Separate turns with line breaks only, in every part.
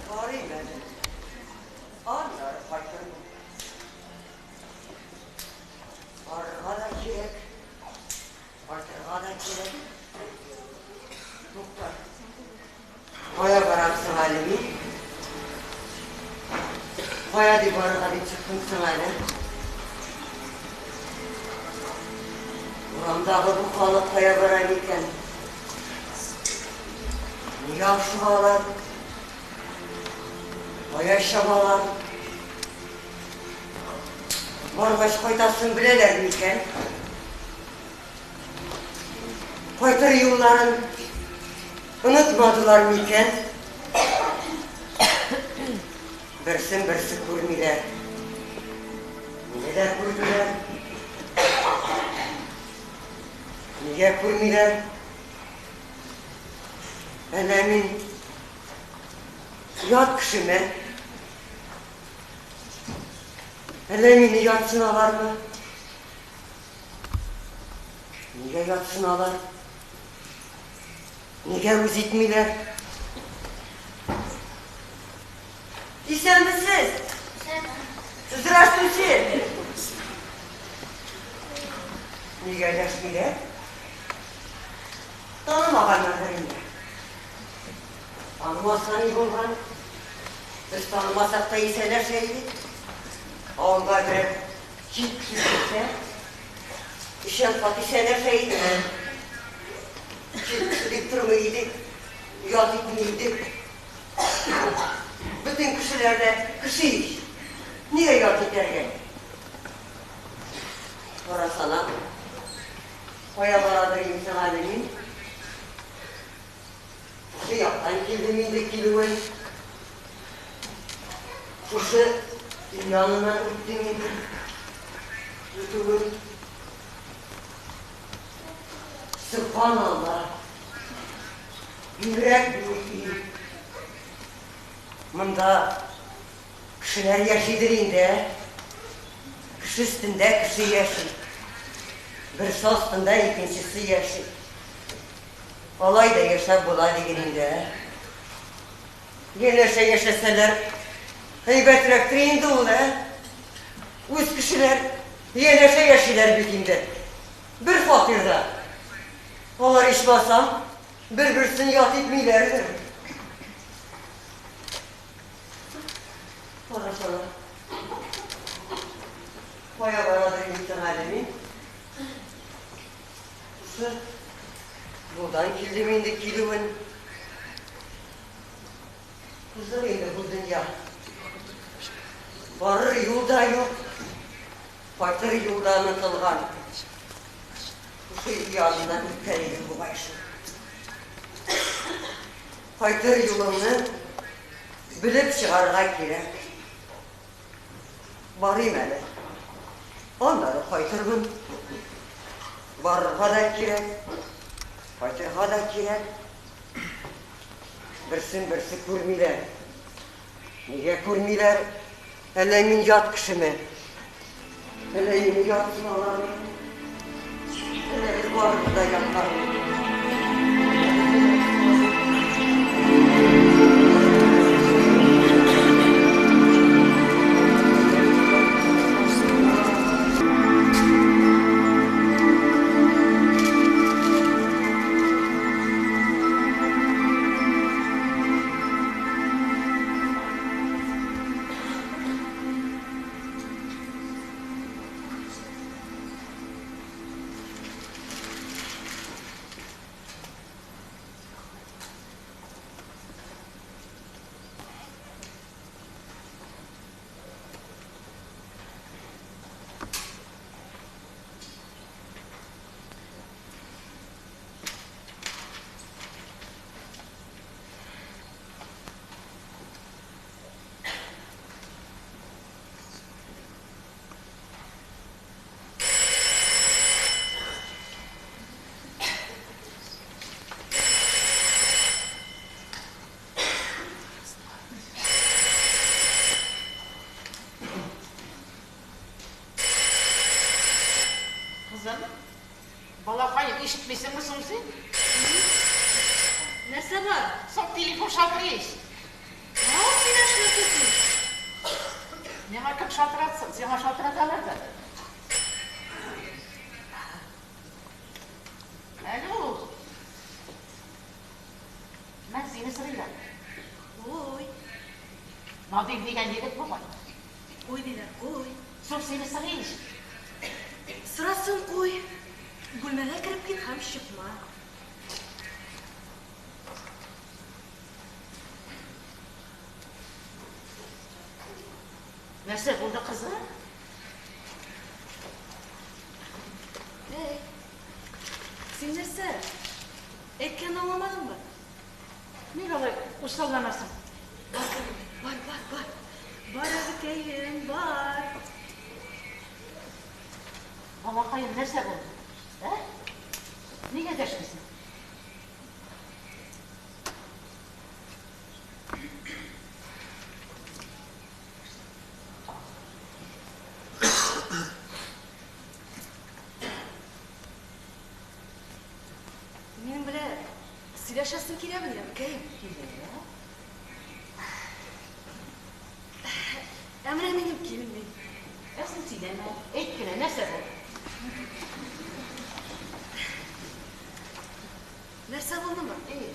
Барыйм әле. Аннары кайтырмын. Барырга да кирәк, кайтырга да кирәк. Тукта. Кая барам соң әле мин? Кая дип барырга дип чыктым соң әле? Урамдагы бу халык кая бара микән? Нигә ашыгалар? Кая чабалар? Баргач кайтасын беләләр микән? Кайтыр юлларын онытмадылар микән? Берсен берсе күрмиләр. Мине дә күрмиләр. Нигә күрмиләр? Әллә мин ят кешеме? Әллә мине ятсыналармы? Нигә ятсыналар? Нигә үз итмиләр? Исәнмесез! Здравствуйте! Нигә дәшмиләр? Танымаганнардыр инде. Танымаса ни булган? Без танымасак та исәнләшә идек. Авылга берәр чит кеше килсә, өчәр кат исәнләшә идек. Чит кеше дип тормый идек, ят итми идек. Бөтен кешеләр дә кеше ич. Нигә ят итәргә? Карасана, кая барадыр инде соң әле мин? Шушы яктан килдем инде килүен. Шушы өй яныннан үттем инде. Үтүен. Сөбханалла. Бигрәк биек өй. Монда кешеләр яшидер инде, ә? Кеше өстендә кеше яши. Берсе астында икенчесе яши. Алай да яшәп була диген инде, ә? Янәшә яшәсәләр, әйбәтрәктер инде ул, ә? Үз кешеләр янәшә яшиләр бит инде. Бер фатирда. Алар ичмасам, бер-берсен ят итмиләрдер. Карасана. Кая барадыр инде соң әле мин? Шушы юлдан килдем инде килүен. Кызык инде бу дөнья. Барыр юл да юк, кайтыр юл да онытылган. Шушы өй яныннан үткән идем бугай шул. Кайтыр юлыңны белеп чыгарга кирәк. Барыйм әле. Аннары кайтырмын. Барырга да кирәк, кайтырга да кирәк. Берсен берсе күрмиләр. Нигә күрмиләр? Әллә мин ят кешеме? Әллә мине ятсыналармы? Әллә без барыбыз да ятлармы?
Шалтыраталар.
Соң телефон шалтырый ич.
Ау, сөйләшмисең син.
Миңа кем шалтыратсын? Сиңа шалтыраталар да. Алло. Мә, сине сорыйлар.
Ой,
Надир дигән егет бугай.
куй диләр, куй.
Соң сине сорый ич.
Сорасын куй. Бүлмәгә кереп кит һәм чыкма.
Нәрсә булды, кызым?
Эй, син нәрсә? Әйткәнне аңламадыңмы?
Ник алай усалланасың?
Бар, кызым, бар, бар, бар. Бар, әбекәем, бар.
Балакаем, нәрсә булды? Ә? Нигә дәшмисең?
Минем белән сөйләшәсең киләмени, әбекәем?
Килә.
Ә менә минем килми.
Ә син сөйләмә. Әйт кенә, нәрсә булды?
Нәрсә булдымы?
Әй,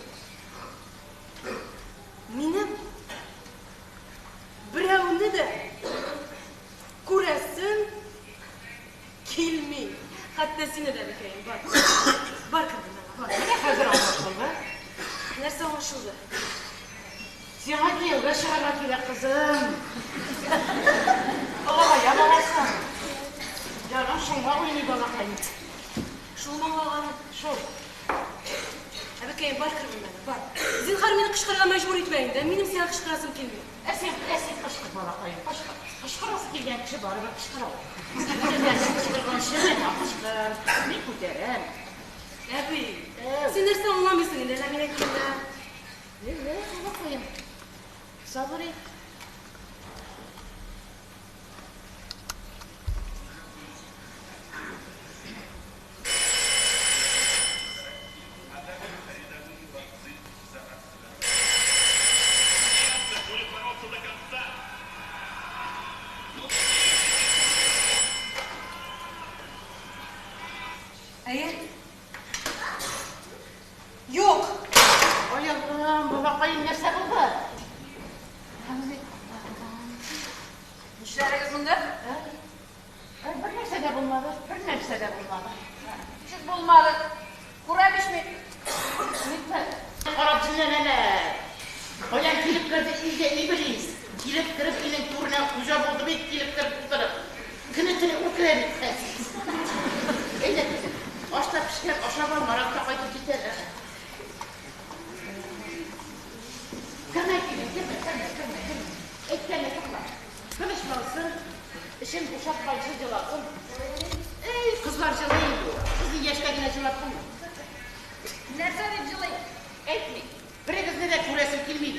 Минем берәүне дә күрәсем килми. Хәтта сине дә, әбекәем, бар. Бар кер бүлмәгә, бар.
Менә хәзер аңлашылды.
Нәрсә аңлашылды?
Сиңа кияүгә чыгарга кирәк, кызым. Олыгая барасың. Җаның шуңа уйный, балакаем.
Шулмы аңлаганың?
Шул.
Әбекәем, бар кер бүлмәгә, бар. Зинһар, мине кычкырырга мәҗбүр итмә инде. Минем сиңа кычкырасым килми.
Ә син, ә син кычкыр, балакаем, кычкыр. Кычкырасы килгән кеше барыбер кычкыра ул. Үзеңнән кычкырганчы миңа кычкыр. Мин күтәрәм.
Әби,
Әү.
син нәрсә аңламыйсың инде, әллә мин әйткәндә?
Ле, балакаем. Сабыр ит.
Әйе. Юк.
Ай, Аллам, балакаем, нәрсә булды?
Нишләрегез монда?
Ә, бер нәрсә дә булмады, бер нәрсә дә булмады.
Ничек булмады? Күрәм ич мин.
Нитмә? Карап җенләнәләр. Каян килеп керде өйгә иблис? Килеп кереп өйнең түренә хуҗа булды бит, килеп кереп утырып. Көне-төне үкерә бит хәзер. Әйдә, кызым, аш та пешкән, ашап ал, Марат та кайтып җитәр. Кермә, килен, кермә, кермә, кермә, кермә. Әйткәнне тыңла. Тынычлансын, эчен бушатканчы җыласын. Эй, кызлар җылый инде ул. Безнең яшьтә генә җылап булмый.
Нәрсә дип җылый?
Әйтми. Берегезне дә күрәсем килми.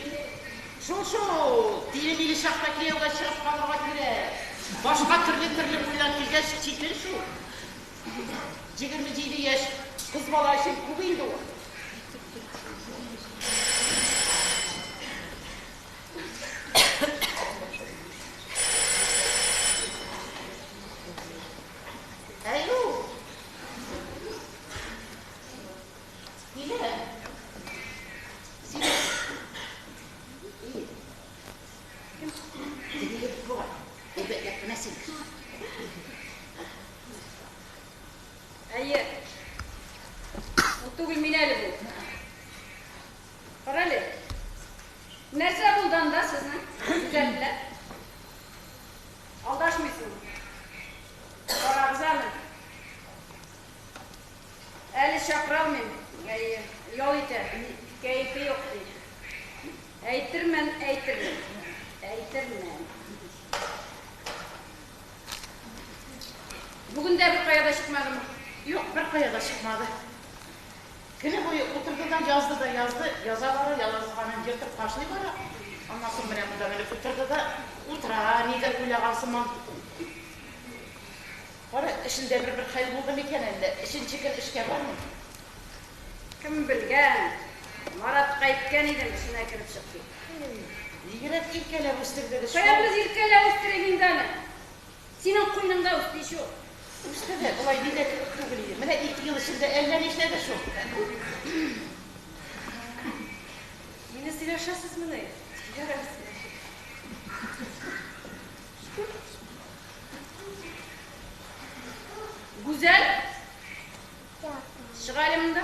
Шул шул, тиле-миле чакта кияүгә чыгып калырга кирәк. Башка төрле-төрле уйлар килгәч, читен шул. 27 яшь кыз бала өчен күп инде ул. Әйу. Килә. Син. Теге егет бугай. Әйбәтләп кенә син.
Әйе. Ул түгел мин әле бу. Кара әле. Нәрсә булды анда сезнең? Гүзәл белән? Алдашмыйсың. Карагыз аны. Әле чакыра алмыйм. Әйе, ял итә. Кәефе юк ди. Әйтермен, әйтермен. Әйтермен. Бүген дә бер кая да чыкмадымы?
Юк, бер кая да чыкмады. Көне буе утырды да язды да язды, яза бара, язганын ертып ташлый бара. Аннан соң менә монда менеп утырды да утыра, нидер уйлаган сыман. Кара, эшендә бер-бер хәл булды микән әллә? Өченче көн эшкә бармый.
Кем белгән? Маратка әйткән. әйткән идем, эшенә кереп чык дип.
Бигрәк иркәләп үстердегез шул.
Каян без иркәләп үстерик инде аны? Синең куеныңда үсте ич ул.
Үсте дә, болай бигрәк кебек түгел иде. Менә 2 ел эчендә әллә нишләде шул.
Мине сөйләшәсезмени? Ярар, сөйләшик.
Гүзәл! Чык әле монда.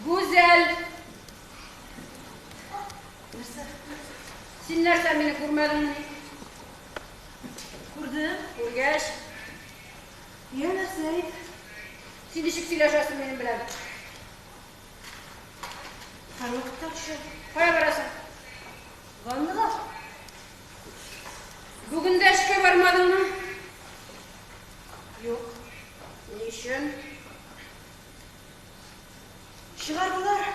Гүзәл!
Нәрсә?
Син нәрсә мине күрмәдеңмени?
Күрдем.
Күргәч,
Я нәрсә әйт?
син ничек сөйләшәсең минем белән?
Һәрвакытта төшә.
Кая барасың?
Ваннага.
Бүген дә эшкә бармадыңмы?
Юк.
Ни өчен?
Чыгардылар.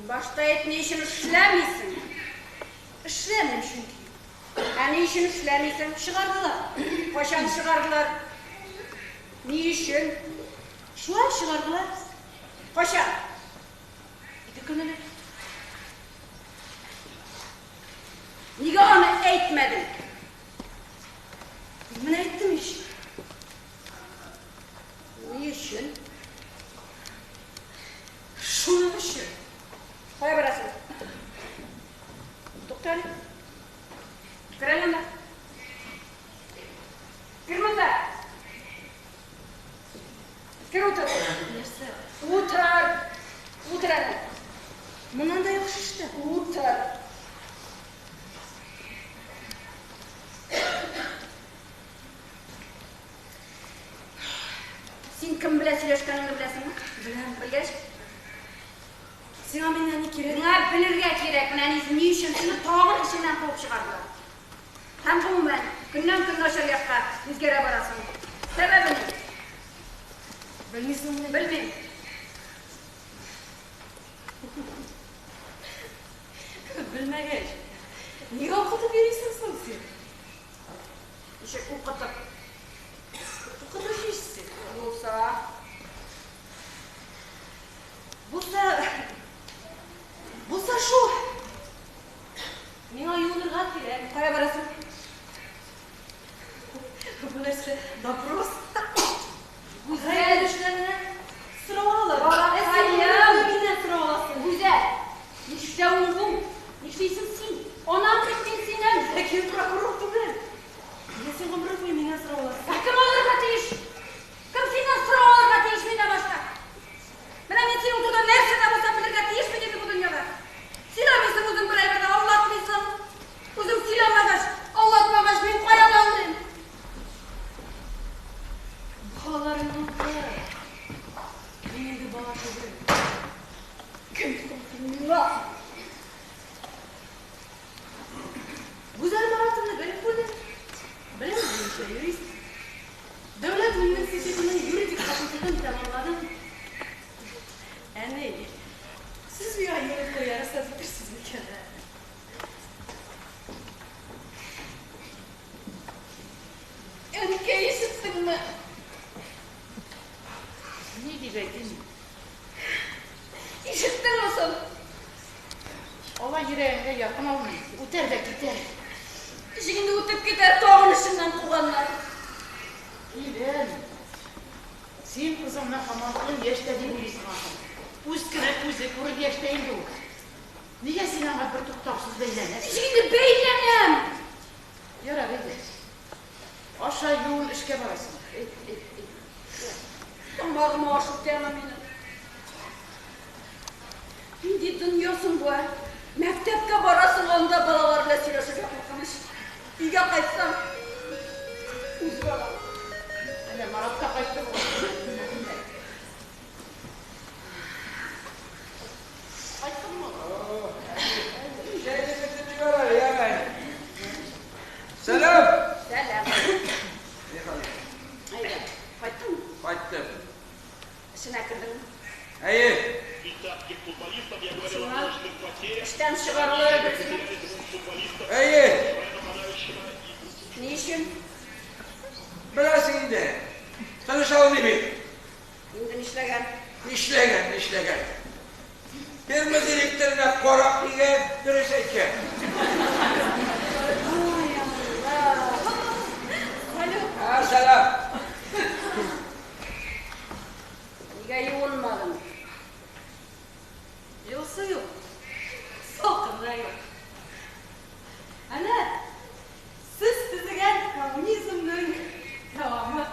Башта әйт, ни өчен эшләмисең?
Эшләмим чөнки.
Ә ни өчен эшләмисең?
Чыгардылар.
Кайчан чыгардылар? Ни өчен?
Шулай чыгардылар.
Кайчан?
2 көн элек.
Нигә аны әйтмәдең?
Менә әйттем ич.
Ни өчен?
Шуның өчен.
Кая барасың? Тукта әле. Кер әле монда. Кер монда. Кер утыр.
Нәрсә?
Утыр. Утыр әле.
Моннан да яхшы эштә.
Утыр. Син кем белән сөйләшкәнеңне беләсеңме?
Беләм.
Белгәч,
Сиңа миннән ни кирәк?
Миңа белергә кирәк, менә ни өчен сине тагын эшеннән куып чыгардылар. Һәм гомумән, көннән-көн начар якка үзгәрә барасың. Сәбәбе ни?
Белмисеңме?
Белмим.
Белмәгәч, нигә укытып йөрисең соң син?
Ничек укытып?
Укытучы ич син.
Булса,
Булса, булса шул. Миңа юынырга кирәк.
кая барасың?
Бу нәрсә? Допрос.
Гүзәл,
Гаиләдәшләренә сорау алалар.
Балакаем!
Ә син миннән сорау аласың.
Гүзәл, нишләвең бу? Нишлисең син? Анаң бит мин синең.
Ләкин прокурор түгел. Нигә син гомер буе миннән сорау аласың?
Ә кем алырга тиеш? Кем синнән сорау алырга тиеш миннән башка? Менә мин синең турында нәрсә дә булса белергә тиешмен инде бу дөньяда. Сөйләмисең үзең бер әйбер дә, аңлатмыйсың. Үзең сөйләмәгәч, аңлатмагач, мин каян аңлыйм?
Балаларыңны укы. Мин инде бала түгел.
Кем соң син миңа?
Гүзәл Маратовна Гарифуллина. Белем буенча юрист. Дәүләт университетының юридик факультетын тәмамладым. Әни, сез миңа юридик рөхсәт итерсез микән?
Әнкәй, ишеттеңме?
Ни дип әйтим?
Ишеттеңме соң?
Алай йөрәгеңгә якын алмый. Үтәр дә китәр.
Ничек инде үтеп китәр, тагын эшеннән куганнар.
Килен. Син кызыңны һаман 10 яшьтә дип уйлыйсың ахыр. Үз кенә күзе күрер яшьтә инде ул. Нигә син аңа бер туктаусыз бәйләнәсең?
Ничек инде бәйләнәм?
Ярар инде. Аша, юын, эшкә барасың. Әй, әй, әй.
Тамагыма аш үтәме минем? Нинди дөнья соң бу, ә? Мәктәпкә барасың, анда балалар белән сөйләшергә куркыныч. Өйгә кайтсаң, үз балаң.
Әнә Марат та кайтты бугай. Кайттыңмы?
Сәлам!
Сәлам.
Ни хәл?
Әйдә, кайттыңмы?
Кайттым.
Эшенә кердеңме?
Әйе,
Шуңа эштән чыгарулары дөресме?
әйе,
Ни өчен?
беләсең инде. Тыныша алмый бит.
Инде нишләп Нишләгән?
Нишләгән, нишләгән? Ферма директорына карак дигән, дөрес әйткән.
Ай, Алла. Салют.
Ә, сәлам.
Нигә юынмадың?
Җылысы юк. Салкын да юк. Әнә, сез төзегән коммунизмның дәвамы.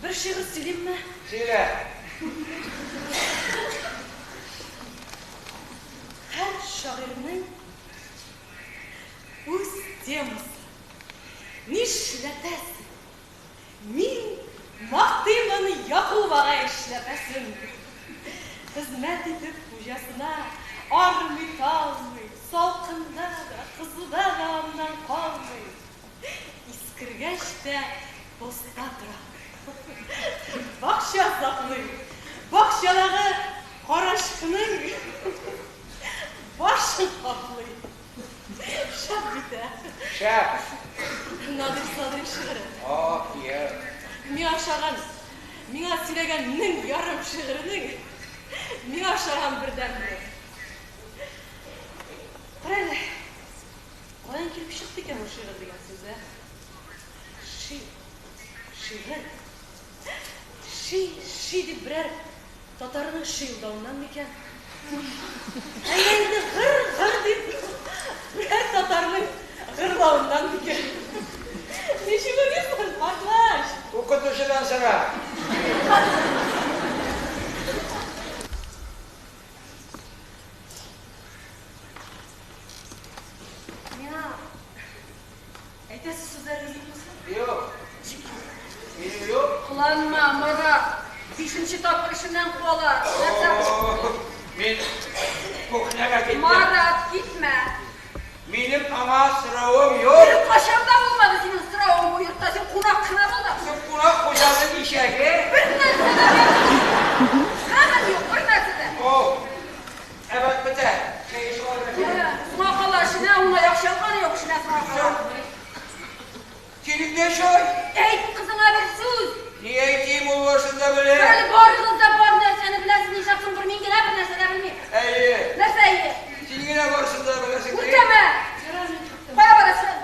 Бер шигырь сөйлимме?
Сөйлә.
Һәр шагыйрьнең үз темасы. Нишләтәсең? Мин мактыймын Якуб агай эшләпәсен. Хезмәт итеп хуҗасына армый-талмый, салкында да, кызуда да аннан калмый. Искергәч тә постта тора. Бакча саклый. Бакчадагы карачкының башын каплый. Шәп бит, ә?
Шәп.
Надир Садри шигыре.
Ах, я.
Миңа ошаган, миңа сөйләгән 1500 шигыренең миңа ошаган бердәнбере. Кара әле, каян килеп чыкты икән бу шигырь дигән сүз, ә? Ши, шигырь. Ши, ши дип берәр татарның шыелдавыннан микән? Әллә инде гыр, гыр дип берәр татарның гырлавыннан микән? Ничек уйлыйсың, картлач?
Укытучыдан сора.
Миңа әйтәсе сүзләрегез юкмы соң?
Юк. Минем юк.
Кыланма, Марат. Бишенче тапкыр эшеннән куалар. Нәрсә?
О, Мин кухняга киттем.
Марат, китмә.
Минем аңа соравым юк.
Беркайчан да булмады синең соравың бу йортта. Син кунак кына булдың.
Син кунак хуҗаның ишәге.
Бер нәрсә дә Хәмер юк, бер нәрсә дә.
О, әбәт бетә. Чәй эчеп алырга кирәк.
Соңа кала эшенә, уңай акча алганы юк эшенә соңа кала.
Синең дә чәй?
Әйт кызыңа бер сүз.
Ни әйтим, ул барысын да белә.
Әле барыгыз да бар нәрсәне беләсез, нишләп соң бер мин генә бер нәрсә дә белмим.
Әйе.
Нәрсә әйе?
Син генә барысын да беләсең.
Үртәмә.
Ярар, мин киттем.
Кая барасың?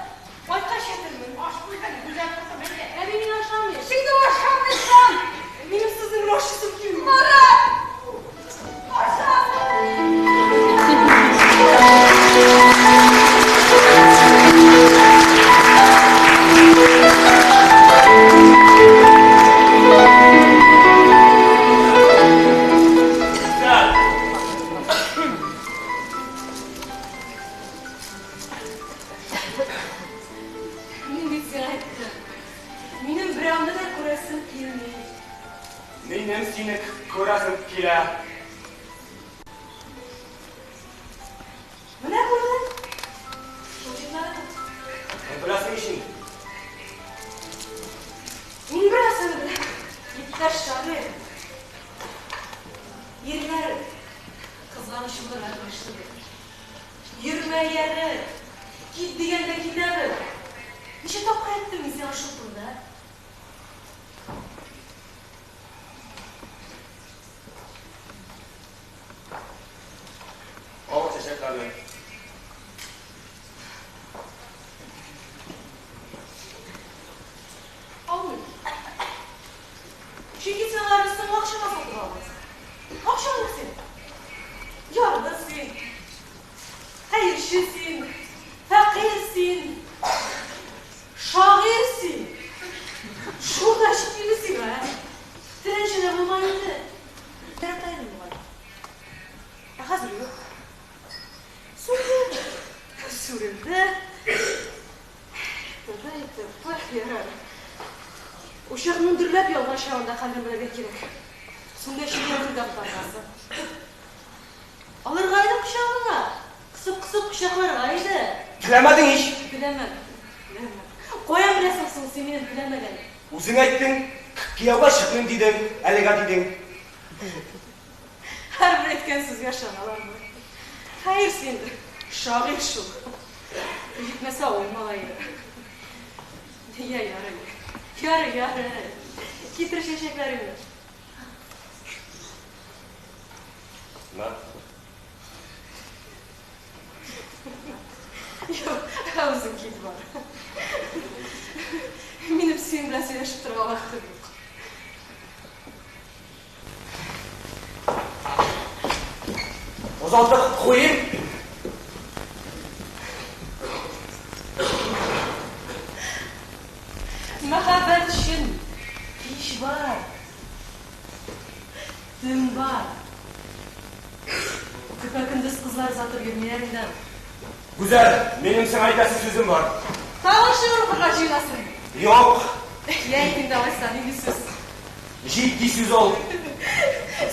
Кайткач әйтермен.
Аш куйган, гүзәл кызым, әйдә.
Әби мин ашамыйм.
Син дә ашамыйсың.
Минем сезнең белән ашыйсым килми.
Марат! Ашамыйм.
Гүзәл!
Мин бит сиңа әйттем. Минем берәүне дә күрәсем килми.
Минем сине күрәсем килә.
Менә күрдең. Шул җитмәдеме?
Беләсең ич инде.
Мин бер нәрсәне беләм. Иптәш шагыйрь. Ирләр кызганыч булырга тиешле бит. Йөрмә ияреп, кит дигәндә китәбез. Ничә тапкыр әйттем мин сиңа шул турыда?
Ал чәчәкләрне.
Алмыйм. Чөнки син аларны соңгы акчаңа сатып алгансың. Акчаң юк синең. Ярлы син. Хәерче син. Фәкыйрь син. Шагыйрь син. Шул да җитмиме сиңа, ә? Теләнче дә булма инде. Ярата идем бугай. Ә хәзер юк. Сүнде. Сүрелде. Тәүбә итеп, ах, ярар. Учакның дөрләп янган чагында хәлне белергә кирәк. Сүнгәч нигә гөлдәп барасың? Алырга иде кочагыңа. Кысып-кысып кочакларга иде.
Теләмәдең ич.
Теләмәдем. Теләмәдем. Каян беләсең соң син минем теләмәгәнне?
Үзең әйттең, кияүгә чыкмыйм дидең, әлегә дидең.
Һәрбер әйткән сүзгә ышаналармы? Хәер син, шагыйрь шул. Җитмәсә авыл малае. Я, ярый. Ярый, ярый. Китер чәчәкләреңне.
На.
Юк, үзең кит бар. Минем синең белән сөйләшеп торырга вакытым юк.
Озатып куйыйм.
Мәхәббәт өчен кич бар, төн бар. Көпә-көндез кызлар озатып йөрмиләр инде.
Гүзәл, минем сиңа әйтәсе сүзем бар.
Тагын шигырь укырга җыенасың?
Юк.
Йә, әйт инде алайса, нинди сүз?
Җитди сүз ул.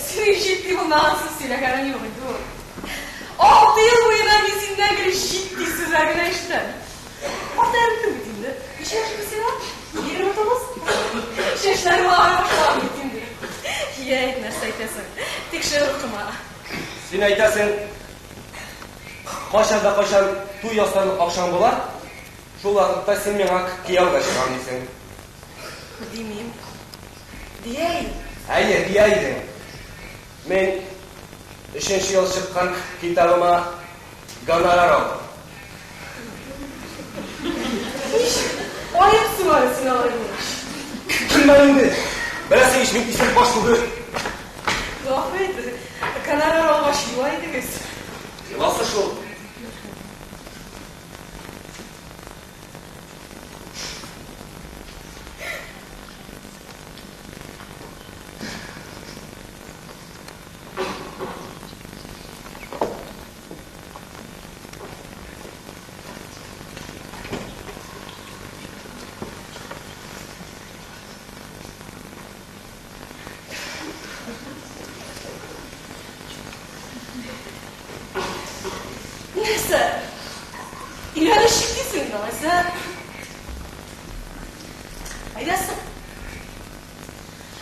Синең җитди булмаган сүз сөйләгәнең юк инде ул. 6 ел буена мин синнән гел җитди сүзләр генә ишетәм. Картаеп беттең бит инде. Ничә яшь инде сиңа? 29? Чәчләрең агара башлаган бит инде. Йә, әйт, нәрсә әйтәсең? Тик шигырь укыма.
Син әйтәсең, кайчан да кайчан туй ясарлык акчаң була, шул вакытта син миңа кияүгә чыгам дисең.
Димим. Дия идем.
Әйе, дия идең. Мин өченче ел чыккан китабыма гонорар алдым.
Ничек аек әле син алай булгач?
Көлмә инде. Беләсең ич, мин исерек баш түгел.
Гафу ит, гонорар алгач юа идегез.
Йоласы шул.
Нәрсә? Өйләнешик дисең инде, алайса? Әйдәсең.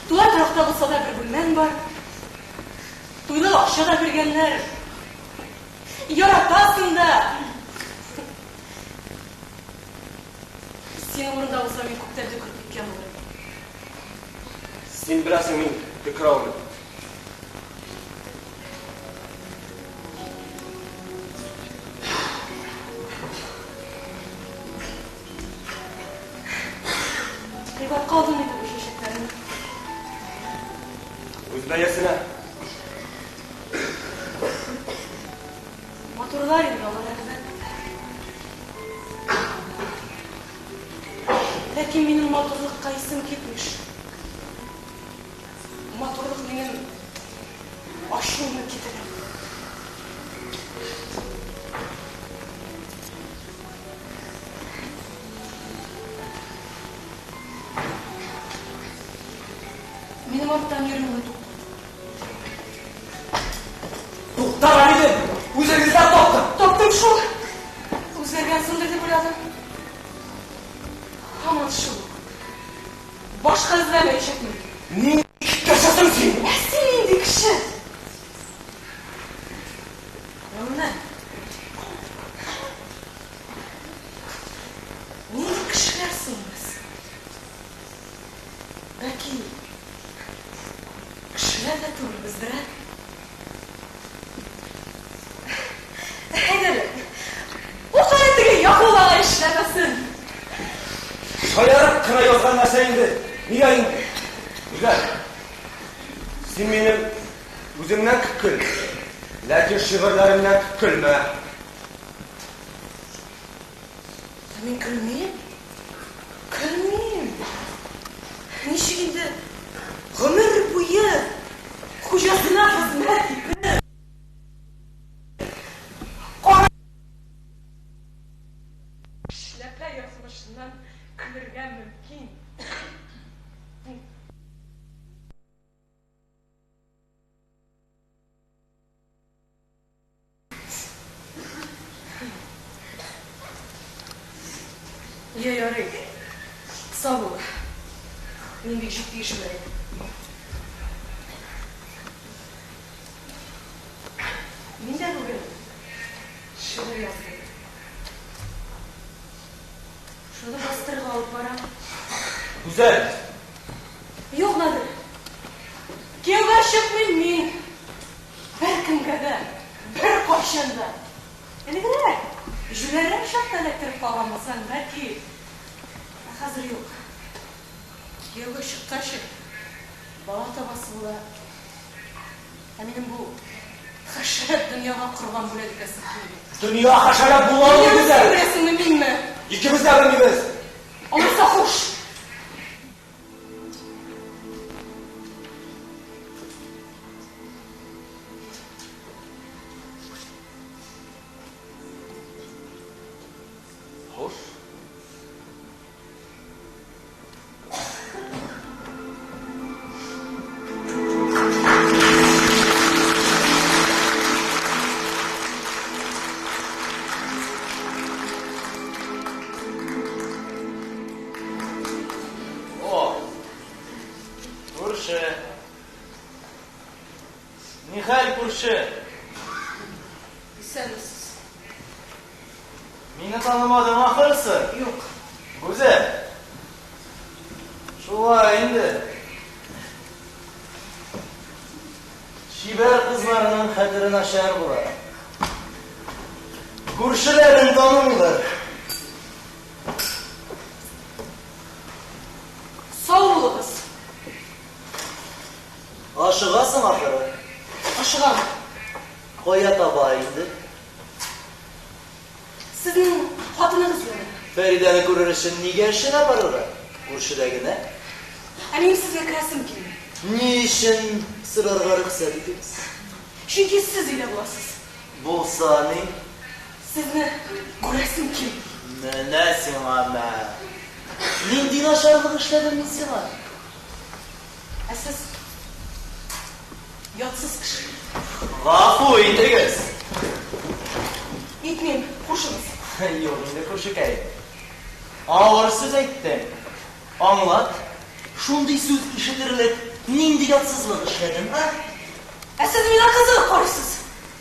Тулай торакта булса да бер бүлмәң бар. Туйлык акча да биргәннәр. Яратасың да. Синең урында булсам, мин күптән төкереп киткән булыр идем.
Син беләсең, мин төкерә алмыйм.
Кыйбатка алдың инде бу чәчәкләрне.
Үз бәясенә.
Матурлар инде алар, әлбәттә. Ләкин минем матурлыкка исем китми шул. Матурлык минем ачуымны китерә. Минем арттан йөрүеңне туктат.
Туктаган идем, үзегездән таптым.
Таптым шул. Үзгәргәнсеңдер дип уйладым. Һаман шул ук. Башка эзләмәячәкмен.
Нинди кешесең син?
Ә син нинди кеше? Гомумән, нинди кешеләр соң без? Бәлки, кешеләр дә түгелбездер, ә? Әйдә әле, укы әле теге Якуб агай эшләпәсен.
Шаярып кына язган нәрсә инде. Нигә инде? Гүзәл, син минем үземнән көл, ләкин шигырьләремнән көлмә.
Ә мин көлмим. Көлмим. Ничек инде гомер буе хуҗасына хезмәт итеп, кара эшләпә язмышыннан көлергә мөмкин? Я, ярый. Сау бул. Мин бик җитди эш белән идем. Мин дә бүген Шигырь яздым. Шуны бастырырга алып барам.
Гүзәл!
Юк, Надир. Кияүгә чыкмыйм мин. Беркемгә дә, беркайчан да. Элегрәк, җүләррәк чакта эләктереп калган булсаң, бәлки. Ә хәзер юк. Кияүгә чыккач, бала табасы була. Ә минем бу хәшәрәт дөньяга корбан бүләк итәсем килми.
Дөнья хәшәрәт була ул,
Дөньяны
Гүзәл!
син беләсеңме, минме?
Икебез дә белмибез.
Алайса хуш!
Хуш.
О, күрше. Нихәл, күрше?
Исәнмесез.
Мине танымадың ахырсы.
Юк.
Гүзәл. Шулай инде. Чибәр кызларның хәтере начар була. Күршеләрен танымыйлар.
Сау булыгыз.
Ашыгасың ахыры.
Ашыгам.
Кая таба инде?
Сезнең хатыныгыз янына.
Фәридәне күрер өчен нигә эшенә барырга? Күршедә генә.
Ә минем сезгә керәсем килми.
Ни өчен сорарга рөхсәт итегез?
Чөнки сез өйдә буласыз.
Булса ни?
Сезне күрәсем килми.
Менә сиңа мә. Нинди начарлык эшләдем мин сиңа?
Ә сез ятсыз кеше.
Гафу итегез.
Итмим, хушыгыз.
Юк инде, күршекәй. Авыр сүз әйттең. Аңлат, шундый сүз ишетерлек нинди ятсызлык эшләдем, ә?
Ә сез миңа кызыгып карыйсыз.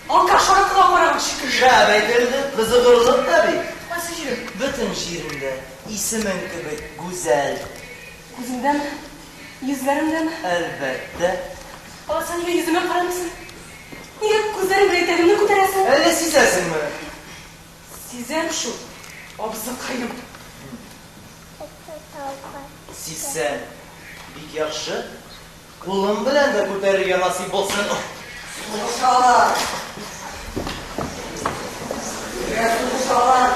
Алкаш аракыга караган шикелле.
Шәп әйтелде, кызыгырлык та бит.
Кайсы җирем?
Бөтен җиреңдә исемең кебек гүзәл.
Күзеңдәме? Йөзләремдәме?
Әлбәттә.
Алайса нигә йөземә карамыйсың? Нигә күзләрең белән итәгемне күтәрәсең?
Әллә сизәсеңме?
Сизәм шул, абзыкаем.
Сизсәң, бик яхшы. Кулым белән дә күтәрергә насыйп булсын.
Сугышалар. Нигә сугышалар?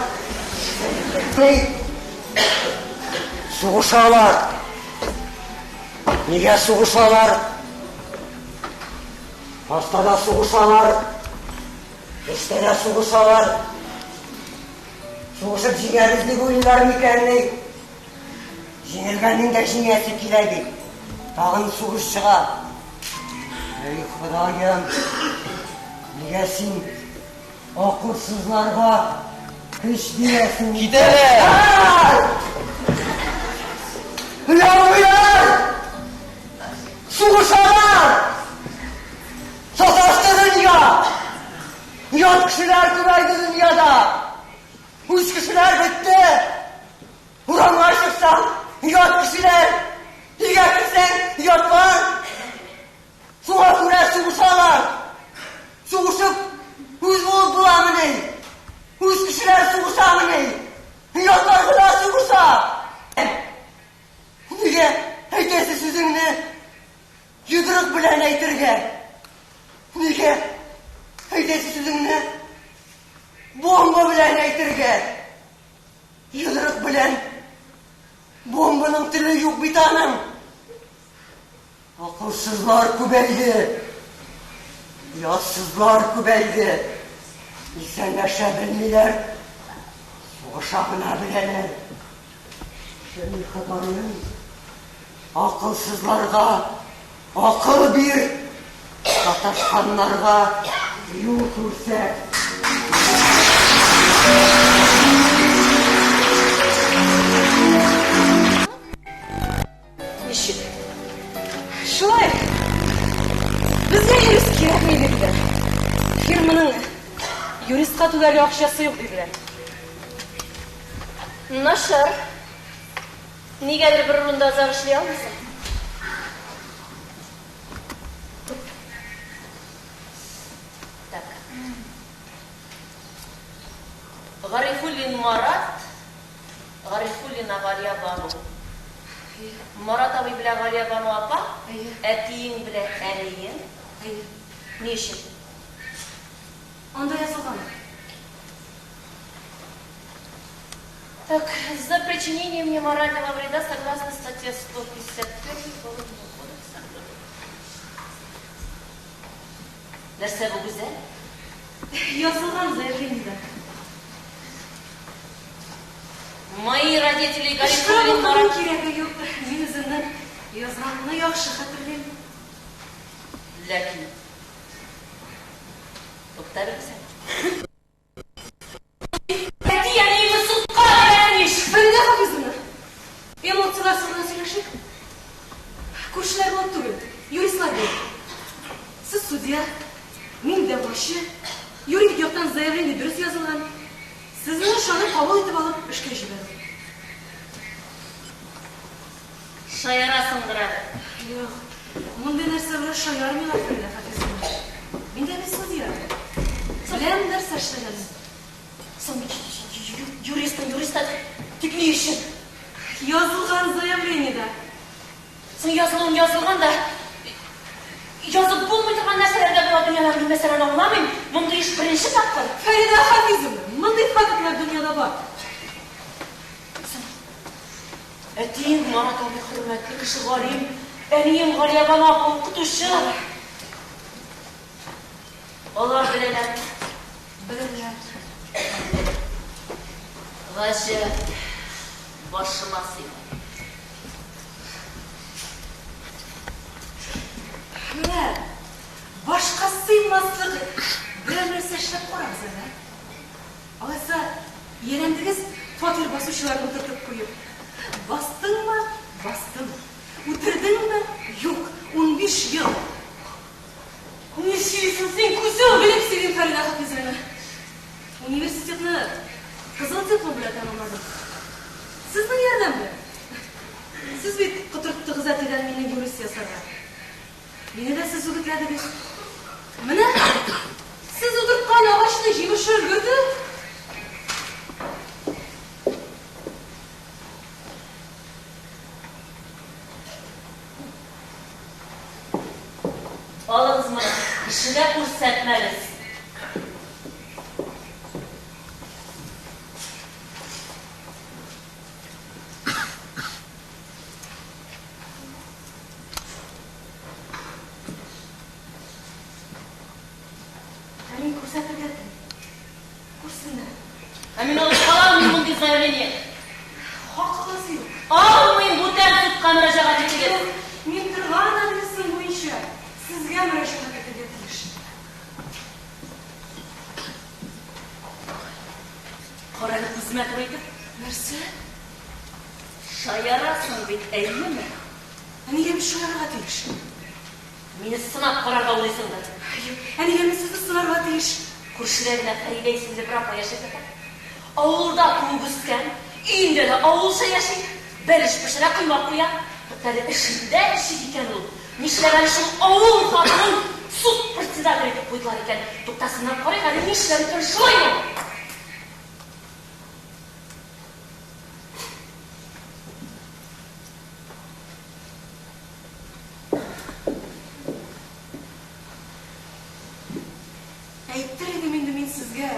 Ни? Сугышалар. Нигә сугышалар? Башта да сугышалар. Эштә дә сугышалар. Сугышып җиңәбез дип уйлыйлар микән ни? Җиңелгәннең дә җиңәсе килә бит. Тагын сугыш чыга. Әй, Ходаем, нигә син акылсызларга көч бирәсең?
Китәләр!
Яулыйлар! Сугышалар! Саташты дөнья! Ят кешеләр күбәйде дөньяда! Үз кешеләр бетте! Урамга чыксаң, ят кешеләр! Өйгә керсәң, ятлар! Шуңа күрә сугышалар! Сугышып, үз булып буламыни? Үз кешеләр сугышамыни? Ятлар гына сугыша! Нигә әйтәсе сүзеңне йодрык белән әйтергә? Нигә әйтәсе сүзеңне бомба белән әйтергә? Йодрык белән бомбаның теле юк бит аның. Акылсызлар күбәйде. Ятсызлар күбәйде. Исәнләшә белмиләр. Сугыша гына беләләр. Әй, Ходаем, акылсызларга акыл бир, саташканнарга юл күрсәт.
Ничек? Шулай. Безгә юрист кирәкми диделәр. Фирманың Юристка түләргә акчасы юк, диделәр.
Начар. Нигәдер бер урында озак эшли алмыйсың? Так. Гарифуллин Марат, Гарифуллина Галиябану. Марат абый белән Галиябану апа, әтиең белән әниең. Ни өчен?
Анда язылган.
Так, за причинение мне морального вреда согласно статье 151 Уголовного кодекса. Нәрсә бу, Гүзәл?
Язылган заявлениедә.
Мои родители
Эшкә
Гарифуллин
укуның
Марат.
кирәге юк. Мин үземнең язганымны яхшы хәтерлим.
Ләкин. Тукта әле, Гүзәл. Әти-әниемне судка бирәм ич!
Фәридә Хафизовна, эмоцияләрсез генә сөйләшик. Күршеләр булып түгел, юристлар булып. Сез судья, мин дәгъвачы. Юридик яктан заявление дөрес язылган. Сезне ышанып кабул итеп алып, эшкә җибәрдем.
Шаярасыңдыр әле.
Юк, мондый нәрсә белән шаярмыйлар, Фәридә Хафизовна. Мин дә бит судья. Беләм нәрсә эшләгәнне.
Соң бит юристың юрист та, тик ни өчен?
Язылган заявлениедә.
Соң язылуын язылган да, язып булмый торган нәрсәләр дә була дөньяда, мин мәсәлән аңламыйм, мондый эш беренче тапкыр.
Фәридә Хафизовна, мондый фактлар дөньяда бар.
Соң, әтиең Марат абый хөрмәтле кеше, галим, әниең Галиябану апа укытучы. Алар беләләрме?
Беләләр.
Гаҗәп, башыма сыймый.
Менә башка сыймаслык берәр нәрсә эшләп карагыз әле, ә? Алайса, ияләндегез фатир басучыларны утыртып куеп. Бастыңмы? Бастым. Үтердеңме? Юк, 15 ел. Ни сөйлисең син, күзең? Белеп сөйлим, Фәридә Хафизовна. Университетны кызыл диплом белән тәмамладым. Сезнең ярдәм белән. Сез бит котырттыгыз әтидән мине юрист ясарга. Мине дә сез үгетләдегез. Менә сез утырткан агачның җимеше өлгерде.
Алыгыз моны, кешегә күрсәтмәгез.
Ә мин күрсәтергә телим. Күрсеннәр.
Ә мин алып кала алмыйм мондый заявление.
Хакыгыз юк.
Алмыйм, бүтән судка мөрәҗәгать итегез.
Юк, мин торган адресым буенча сезгә мөрәҗәгать итәргә тиеш.
Кара әле күземә туры итеп.
Нәрсә?
Шаярасың бит, әйеме?
Ә нигә мин шаярырга тиеш?
Мине сынап карарга уйлыйсыңдыр.
Юк, ә нигә мин сезне сынарга тиеш?
Күршедә генә Фәридә исемле бер апа яшәп ята. Авылда туып үскән, өендә дә авылча яши. Бәлеш пешерә, коймак куя. Туктале, эшендә ничек икән ул? Нишләп әле шул авыл хатынын суд председателе итеп куйдылар икән? Тукта, сынап карыйк әле, нишләр икән, шулаймы ул?
Әйтер идем инде мин сезгә,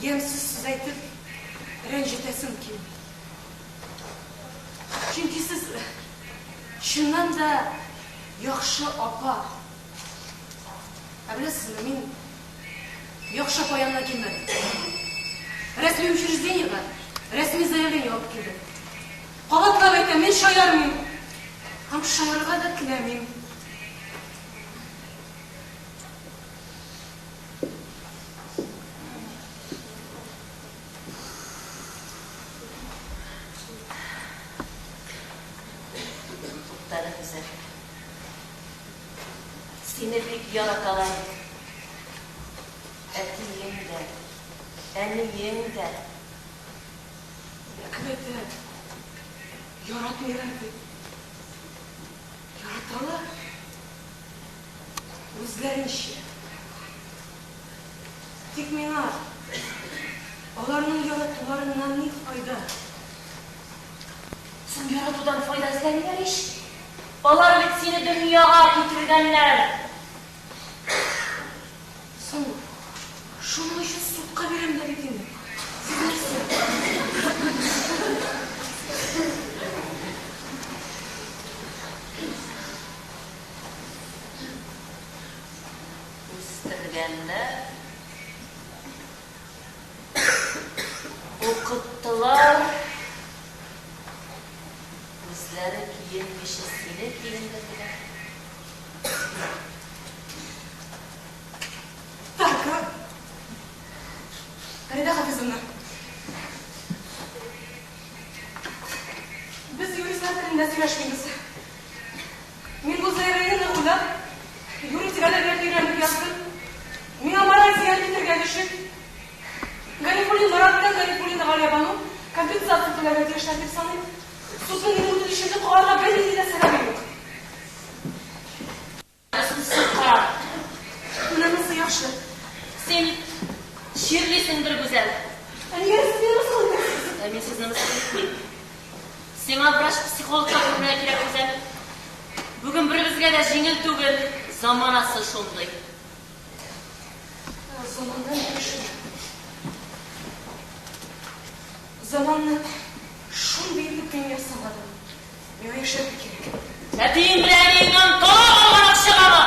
ямьсез сүз әйтеп, рәнҗетәсем килми. Чөнки сез чыннан да яхшы апа. Ә беләсезме, мин яхшы апа янына килмәдем. Рәсми учреждениегә рәсми заявление алып килдем. Кабатлап әйтәм, мин шаярмыйм. Һәм шаярырга да теләмим.
Туктале, Гүзәл. Сине бик яраталар бит. Әниең дә.
Ә кем әйтә, яратмыйлар дип? Яраталар. Үзләренчә. Тик миңа аларның яратуларыннан ни файда?
Соң яратудан файда эзләмиләр ич. Алар бит сине дөньяга китергәннәр.
Соң, шуның өчен судка бирәм дә бит инде. Сез нәрсә?
Үстергәннәр. Укыттылар. Үзләре киенмичә сине киендерделәр.
Так, а? Фәридә Хафизовна. Без юристлар телендә сөйләшмибез. Мин бу заявлениене уйлап, юридик әдәбият өйрәнеп яздым. Миңа мораль зыян китергән өчен Гарифуллин Марат белән Гарифуллина Галиябану компенсация түләргә тиешләр дип саныйм. Судның минем үтенечемне кагарга бернинди дә сәбәбе юк.
Анысын суд карар.
Менә монысы яхшы.
Син чирлисеңдер, Гүзәл.
Ә нигә сез мине мыскыл итәсез?
Ә мин сезне мыскыл итмим. Сиңа врач-психологка күренергә кирәк, Гүзәл. Бүген беребезгә дә җиңел түгел, заманасы шундый.
Заманнан эшем. Заманны шундый итеп мин ясамадым. Миңа яшәргә кирәк.
Әтиең белән әниеңнән талап алган акчагамы?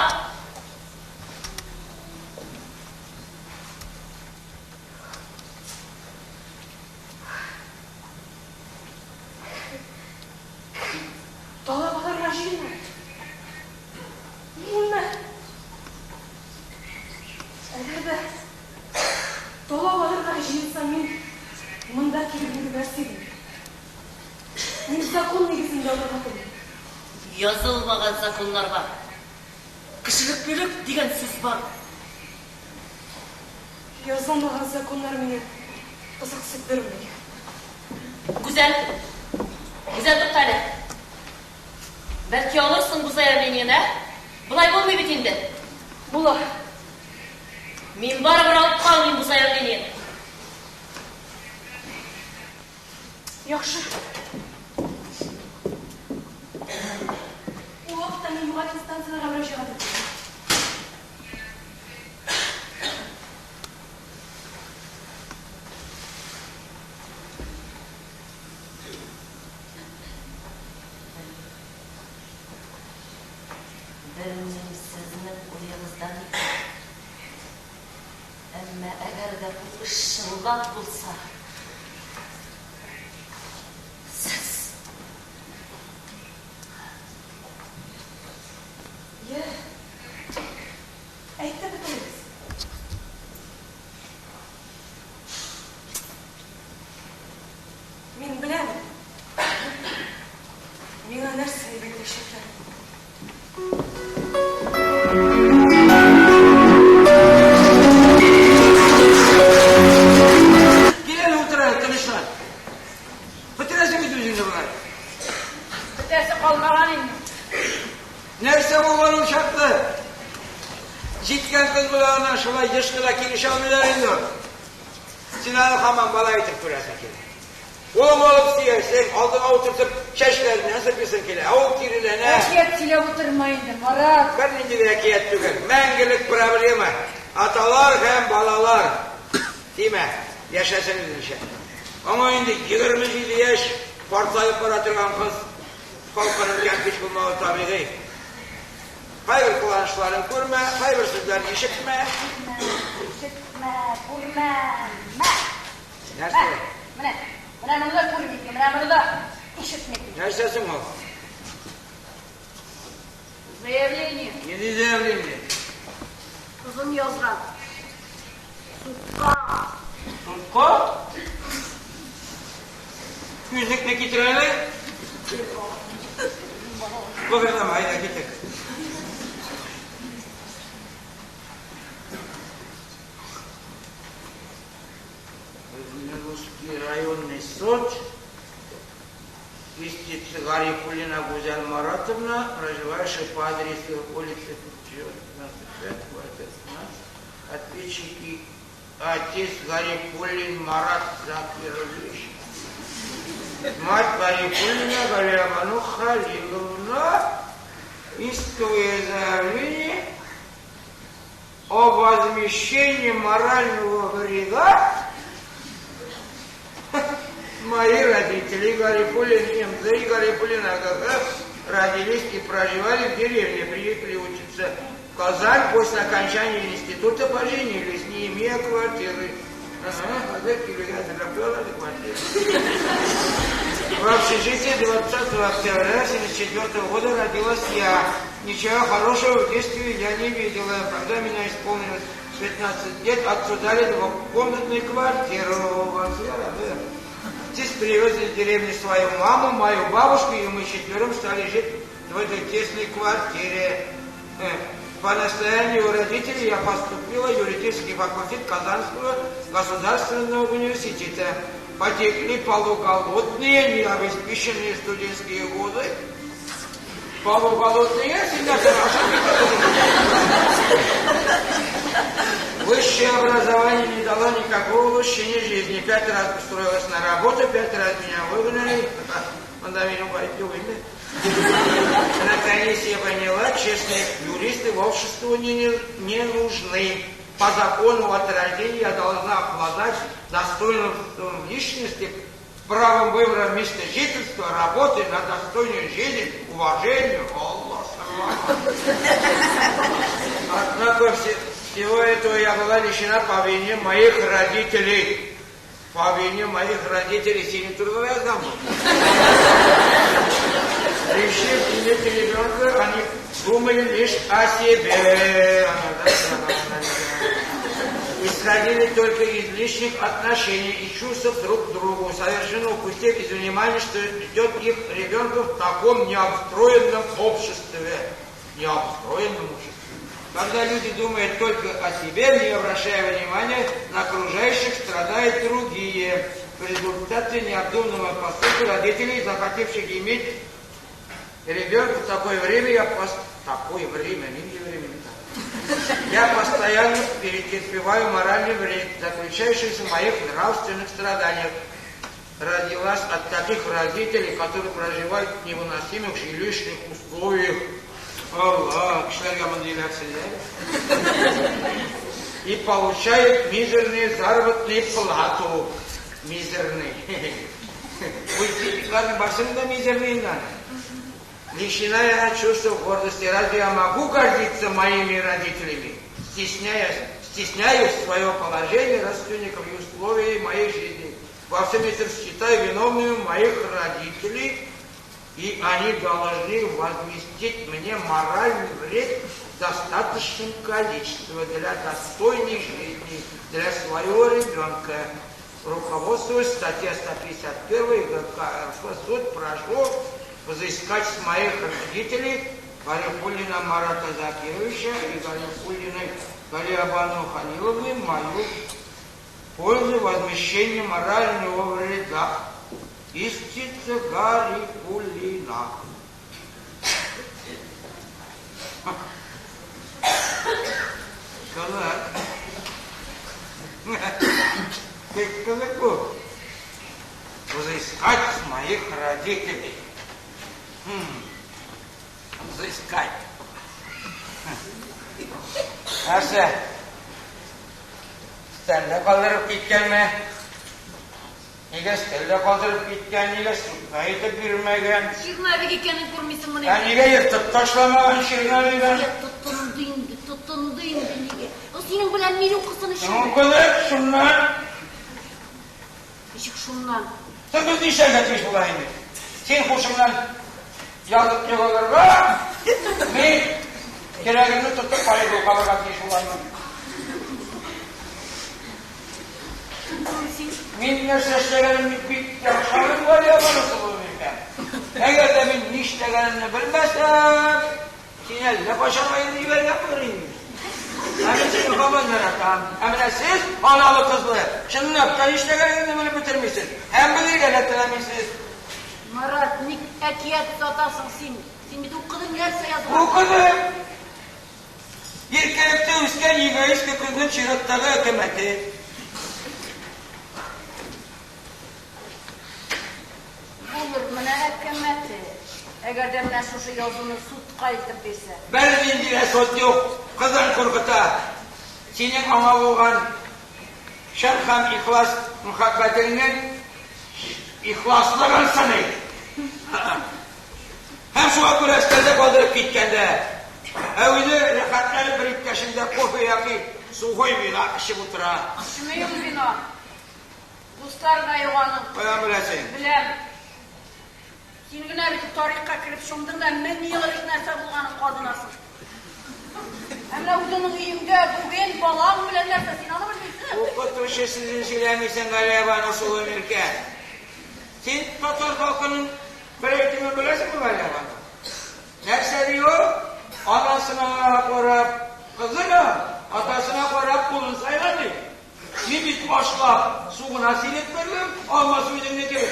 Талап алырга җыенмы? Минме? Әгәр дә талап алырга җыенсам, мин монда килеп йөрмәс идем. Мин закон нигезендә алырга телим.
Язылмаган законнар бар. Кешелеклелек дигән сүз бар.
Язылмаган законнар мине кызыксындырмый.
Гүзәл! Гүзәл, тукта әле. Бәлки алырсың бу заявлениене, ә? Болай булмый бит инде.
Була.
Мин барыбер алып калмыйм бу заявлениене.
Яхшы. Ул вакытта мин югары инстанцияләргә мөрәҗәгать иттем.
Белмим, сезнең уегызда ни бар. Әмма әгәр дә бу эш чынлап булса, сез.
Йә, әйтеп бетерегез. Мин беләм, миңа нәрсә дип әйтәчәкләрен.
Кил әле, утыр әле, тынычлан. Бетерәсең бит үзеңне болай.
Бетәсе калмаган инде.
Нәрсә булган ул чаклы? Җиткән кыз белән ана шулай еш кына килешә алмыйлар инде. Син аны һаман бала итеп күрәсең килә. Кулыңа алып сөярсең, алдыңа утыртып чәчләреннән сыйпыйсың килә. Ә ул киреләнә.
Әкият сөйләп утырма инде, Марат.
Бернинди дә әкият түгел. Мәңгелек проблема. Аталар һәм балалар. Тимә, яшәсен үзенчә. Аңа инде 27 яшь, картаеп бара торган кыз. Холкының кәмпич булмавы табигый. Кайбер кыланышларын күрмә, кайбер сүзләрен ишетмә.
Ишетмә, күрмә, мә.
Нәрсә?
Менә, менә моны да күрмик, менә моны да ишетмик.
Нәрсә соң ул?
Заявление.
Нинди заявление?
Кызым язган. Судка.
Судка? Күзлекне китер әле. Быгырдама, әйдә китер. Тульский районный суд, истица Гарифуллина Гузель Маратовна, проживающая по адресу улицы 95, квартира 17, ответчики отец Гарифуллин Марат Закирович, мать Гарифуллина Галиябану Халиловна, исковое заявление о возмещении морального вреда мои родители Гарифуллин МЗ и Гарифуллин АГГ родились и проживали в деревне, приехали учиться в Казань, после окончания института поженились, не имея квартиры. Ага, в общежитии 20 октября 1974 года родилась я. Ничего хорошего в детстве я не видела. Когда меня исполнилось 15 лет, отцу дали двухкомнатную квартиру. Отец привез из деревни свою маму, мою бабушку, и мы четвером стали жить в этой тесной квартире. По настоянию родителей я поступила в юридический факультет Казанского государственного университета. Потекли полуголодные, необеспеченные студентские годы. Полуголодные всегда хорошо. Высшее образование не дало никакого улучшения жизни. 5 раз устроилась на работу, 5 раз меня выгнали. Наконец я поняла, честные юристы в обществу не нужны. По закону от рождения я должна обладать достоинством личности, правом выбора места жительства, работы на достойную жизнь, уважению. Аллах. Однако всего этого я была лишена по вине моих родителей. По вине моих родителей сильно трудовая замуж. Решив иметь ребенка, они думали лишь о себе. Исходили только из личных отношений и чувств друг к другу, совершенно упустив из внимания, что ждет их ребенка в таком необстроенном обществе. Необстроенном обществе. Когда люди думают только о себе, не обращая внимания на окружающих, страдают другие. В результате необдуманного поступка родителей, захотевших иметь ребенка в такое время, я постоянно перетерпеваю моральный вред, заключающийся в моих нравственных страданиях. Родилась от таких родителей, которые проживают в невыносимых жилищных условиях. Аллах, и получают мизерные заработные плату. Мизерные. Мизерные надо. Лишена я чувства гордости. Разве я могу гордиться моими родителями? Стесняюсь свое положение родственников и условий моей жизни. Во всем этом считаю виновными моих родителей, и они должны возместить мне моральный вред в достаточном количестве для достойной жизни, для своего ребенка. Руководствуясь статьей 151 ГК РФ, суд прошу взыскать с моих родителей Гарифуллина Марата Закировича и Гарифуллиной Галиябану Халиловны мою пользу возмещения морального вреда. Истица Гарифуллина. Казак. Ты казаку. Взыскать с моих родителей. Взыскать. Аса, өстәлдә калдырып киткәнме? Нигә өстәлдә калдырып киткән, нигә судка әйтеп бирмәгән?
Черновик икәнен күрмисеңмени?
Ә нигә ертып ташламаган черновигын?
Тотынды инде, тотынды инде нигә? Ул синең белән мин укысын өчен.
Укыдык шуннан.
Ничек шуннан?
Син без нишләргә тиеш була инде? Син хушыңнан язып егылырга, мин кирәгемне тотып кайгы калырга тиеш буламын. Мин нәрсә эшләгәнемне бик яхшы аңлыйм, Галиябану микән? Әгәр дә мин нишләгәнемне белмәсәм, син әллә кайчан аерып җибәргән булыр идең. Ә мин сине һаман яратам. Ә менә сез, аналы-кызлы, чынлап та нишләгәнегезне белеп бетермисез. Һәм белергә дә теләмисез.
Марат, ник әкият сатасың син? Син бит укыдың нәрсә язылган.
Укыдым. Иркәлектә үскән егоистка кызның чираттагы әкәмәте.
Булыр менә әкәмәте. Әгәр дә менә шушы язуны судка илтеп бирсә.
Бернинди дә суд юк. Кызың куркыта. Синең аңа булган чын һәм ихлас мәхәббәтеңнең ихласлыгын сыный. Һәм шуңа күрә өстәлдә калдырып киткән дә. Ә үзе рәхәтләнеп бер иптәшендә кофе яки сухой вина эчеп утыра.
Эчми ул вино. Дуслар да юк аның.
Каян беләсең?
Беләм. Син генә бит тарихка кереп чумдың да 1000 ел элек нәрсә булганын казынасың. Ә менә үзеңнең өеңдә бүген балаң белән нәрсә, син аны белмисең.
Укытучы сүзен сөйләмисең, Галиябану сылу миркә. Син татар халкының бер әйтемен беләсеңме, Галиябану? Нәрсә ди ул? Анасына карап кызын ал, атасына карап улын сайла ди. Мин бит ашлап су гына сирәк бирдем, алмас үзеңнеке.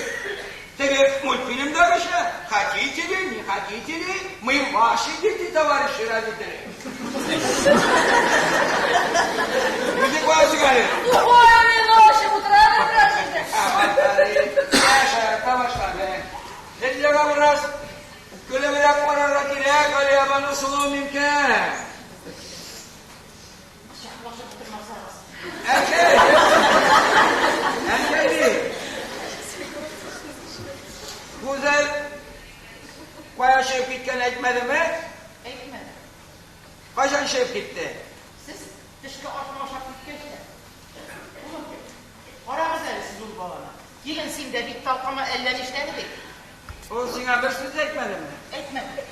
Теге мультфильмдагыча, хотите ли, не хотите ли, мы ваши дети, товарищи родители. Үзе куясың әле.
Сухое вино эчеп утыра бит.
Шаярта башлады. Дөньяга бераз көлебрәк карарга кирәк, Галиябану сылу мөмкин.
Чаклашып утырмасагыз.
Әнкәй! Әнкәй ди. Гүзәл кая чыгып киткән әйтмәдеме?
Әйтмәде.
Кайчан чыгып китте?
Сез төшке ашны ашап киткәч тә. Улым, карагыз әле сез ул баланы. Килен, син дә бит талкама әллә нишләде бит.
Ул сиңа бер сүз әйтмәдеме?
Әйтмәде.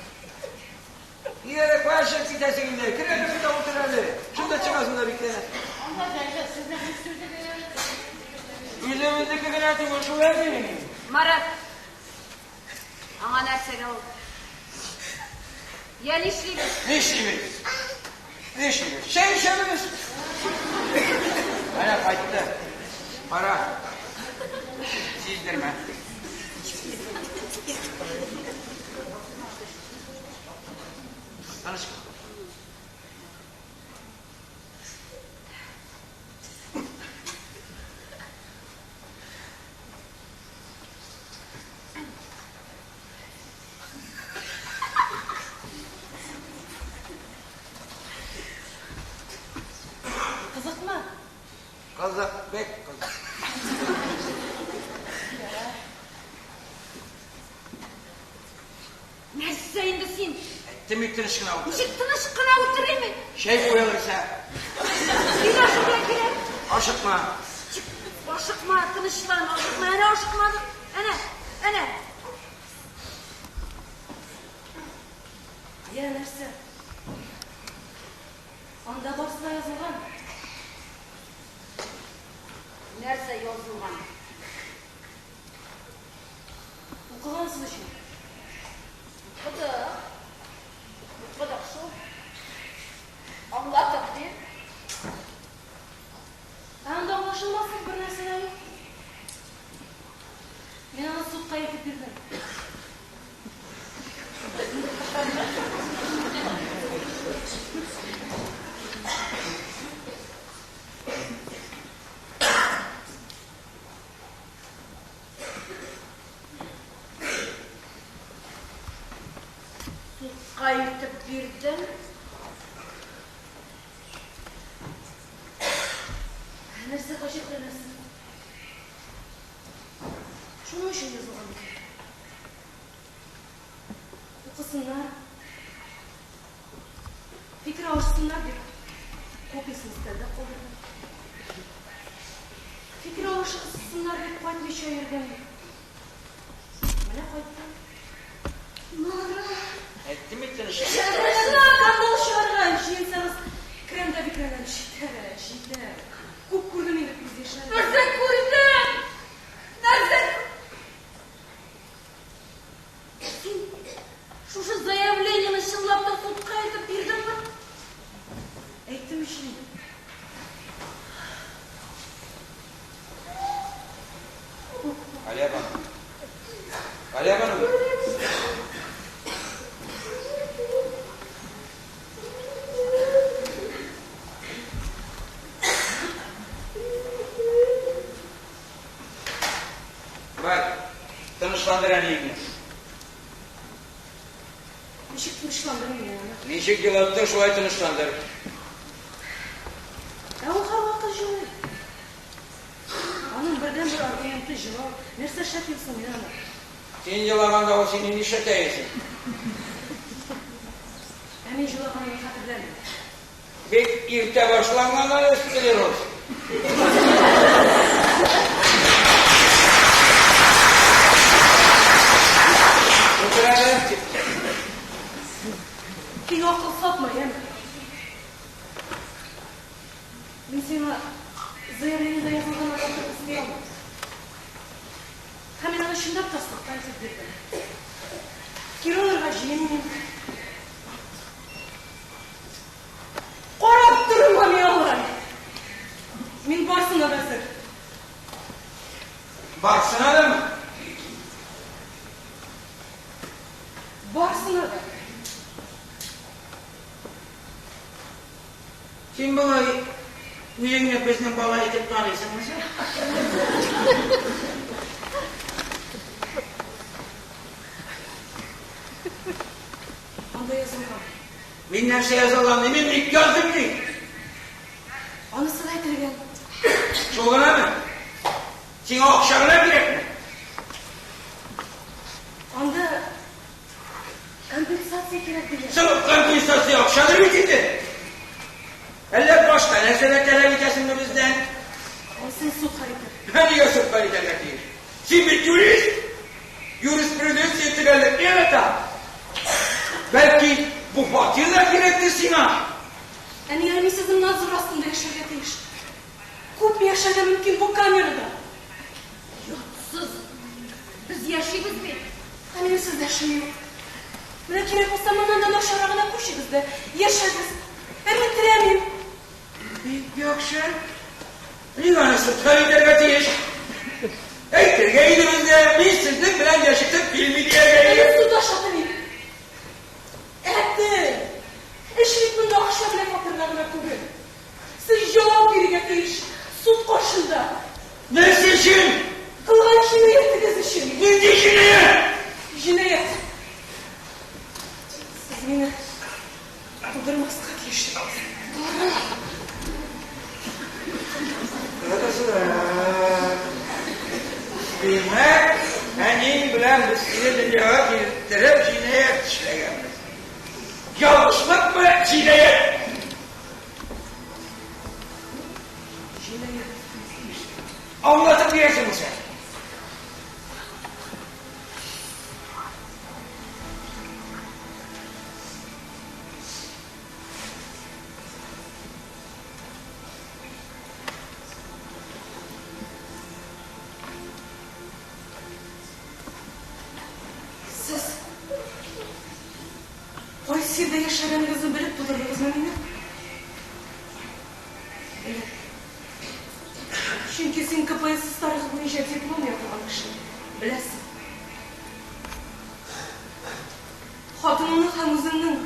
Нигә әле кая чыгып китәсең инде? Кер әле монда утыр әле. Шунда чыгасың да бикләнәсең.
Анда җәнҗал сезнең үз сүзегез.
Үзебезнеке генә түгел шул әле.
Марат, аңа нәрсәгә ул? Я нишлибез?
Нишлибез? Нишлибез? Чәй эчәбез. Әнә кайтты. Кара. Сиздермә. Тыныч бул.
Кызыкмы?
Кызык, бик кызык.
Нәрсә инде син?
Әйттем бит тыныч кына утыр.
Ничек тыныч кына утырыйм мин?
Чәй куелырса.
Бик ашыгырга кирәк.
Ашыкма.
Ашыкма, тынычлан, ашыкма. Әнә ашыкмадык. Әнә, әнә.
Я нәрсә? Анда барысы да язылган.
Нәрсә язылган?
Укыгансыз өчен.
Укыдык. Укыдык шул. Аңлатып бир.
Ә анда аңлашылмаслык бер нәрсә дә юк. Мин аны судка илтеп бирдем.
Судка илтеп бирдем.
Нәрсә гаҗәпләнәсең? Шуның өчен язылган бит. Укысыннар. Фикер алышсыннар дип, копиясын өстәлдә калдырдым. Фикер алышсыннар дип кайтмыйча йөргән. Менә кайттым.
Марат.
Әйттем бит тыныч.
Скандал чыгарга җыенсагыз, керәм дә бикләнәм. Җитәр, җитәр. Күп күрдем инде күз яшьләрен.
Нәрсә күрдең? Нәрсә? Син шушы заявлениене чынлап та судка илтеп бирдеңме?
Әйттем ич мин.
Тынычландыр әниеңне.
Ничек тынычландырыйм мин аны?
Ничек елаттың, шулай тынычландыр.
Ә ул һәрвакыт җылый. Аның бердәнбер аргументы җылау. Нәрсә эшләтим соң мин аны?
Син елаганда ул сине нишләтә яисең?
Ә мин җылаганымны хәтерләмим.
Бик иртә башланган әле склероз. Утыр әле.
Син акыл сатма, яме. Мин сиңа заявлениедә язылганнардан артык өсти алмам. Һәм мин аны чынлап та судтан итеп бирдем. Кире алырга җыенмыйм. Карап торма мин алай. Мин барсына да әзер.
Барсына дамы?
Барсына да.
Син болай үзеңне безнең бала итеп таныйсыңмы соң?
Анда язылган.
Мин нәрсә язылган дим, мин ник яздым ди.
Анысы да әйтелгән.
Шул гынамы? Сиңа акча гына кирәкме?
Анда компенсация кирәк дигән.
Соң компенсация акчадыр бит инде. Әллә башка нәрсәләр таләп итәсеңме бездән?
Анысын суд хәл итәр.
Ә нигә суд хәл итәргә тиеш? Син бит юрист! Юриспруденция төгәллекне ярата. Бәлки, бу фатир да кирәктер сиңа?
Ә нигә мин сезнең надзор астында яшәргә тиеш? Күпме яшәргә мөмкин бу камерада?
Йортсыз без яшибез бит.
Ә минем сездә эшем юк. Менә кирәк булса, моннан да начаррагына күчегез дә, яшәгез. Ә мин теләмим.
Бик яхшы. Ник аны судка итәргә тиеш? Әйтергә иде безгә, мин сезнең белән яшисем килми дияргә
Ә
иде.
мин суда телим. Әтей! Эш бит монда акча белән фатирда гына түгел. Сез җавап бирергә тиеш суд каршында.
Нәрсә өчен?
Кылган җинаятегез өчен.
Нинди җинаять?
Җинаять. Сез мине тудырмаска тиеш идегез.
Димәк, әниең белән без сине дөньяга китереп җинаять эшләгәнбез. Ялгышлыкмы, җинаять?
Җинаять.
Аңлатып бирәсеңме син?
Сез кайсы җирдә яшәгәнегезне белеп тудырдыгызмы мине? Белеп. Чөнки син КПСС тарихы буенча диплом яклаган кеше. Беләсең. Хатыныңның һәм үзеңнең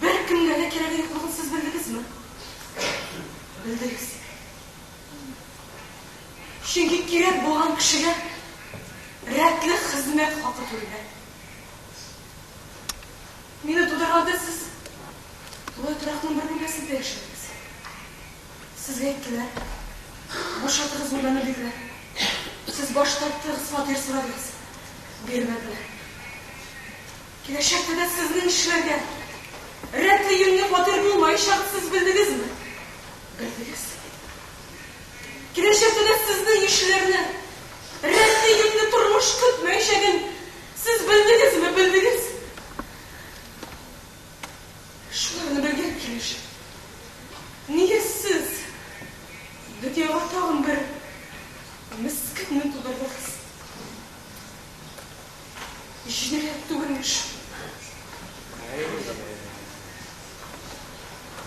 беркемгә дә кирәге юклыгын сез белдегезме? Белдегез. Чөнки кирәк булган кешегә рәтле хезмәт хакы түлиләр. Мине тудырганда сез тулай торакның бер бүлмәсендә яшәдегез. Сезгә әйттеләр, бушатыгыз бүлмәне диделәр. Сез баш тарттыгыз, фатир сорадыгыз. Бирмәделәр. Киләчәктә дә сезнең эшләргә рәтле юньле фатир булмаячагын сез белдегезме? Белдегез. Киләчәктә дә сезнең ишләрне рәтле юньле тормыш көтмәячәген сез белдегезме? Белдегез. Шуларны белгән килеш, нигә сез дөньяга тагын бер мескенне тудырдыгыз? Җинаять түгелме шул?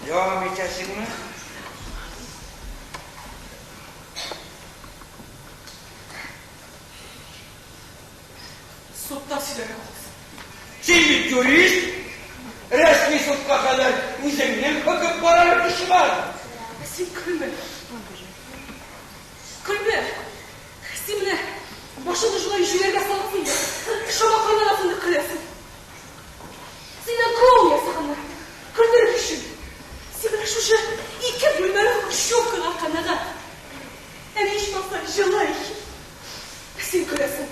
Дәвам итәсеңме?
Судта сөйләргә калсын.
Син бит юрист! Рәсми судка кадәр үзеңнең хөкем карары көче бар.
Ә син көлмә. Көлмә. Син менә башыңны шулай җүләргә саласың да. Канәгать. Әни ичмаса җылый. Ә син көләсең.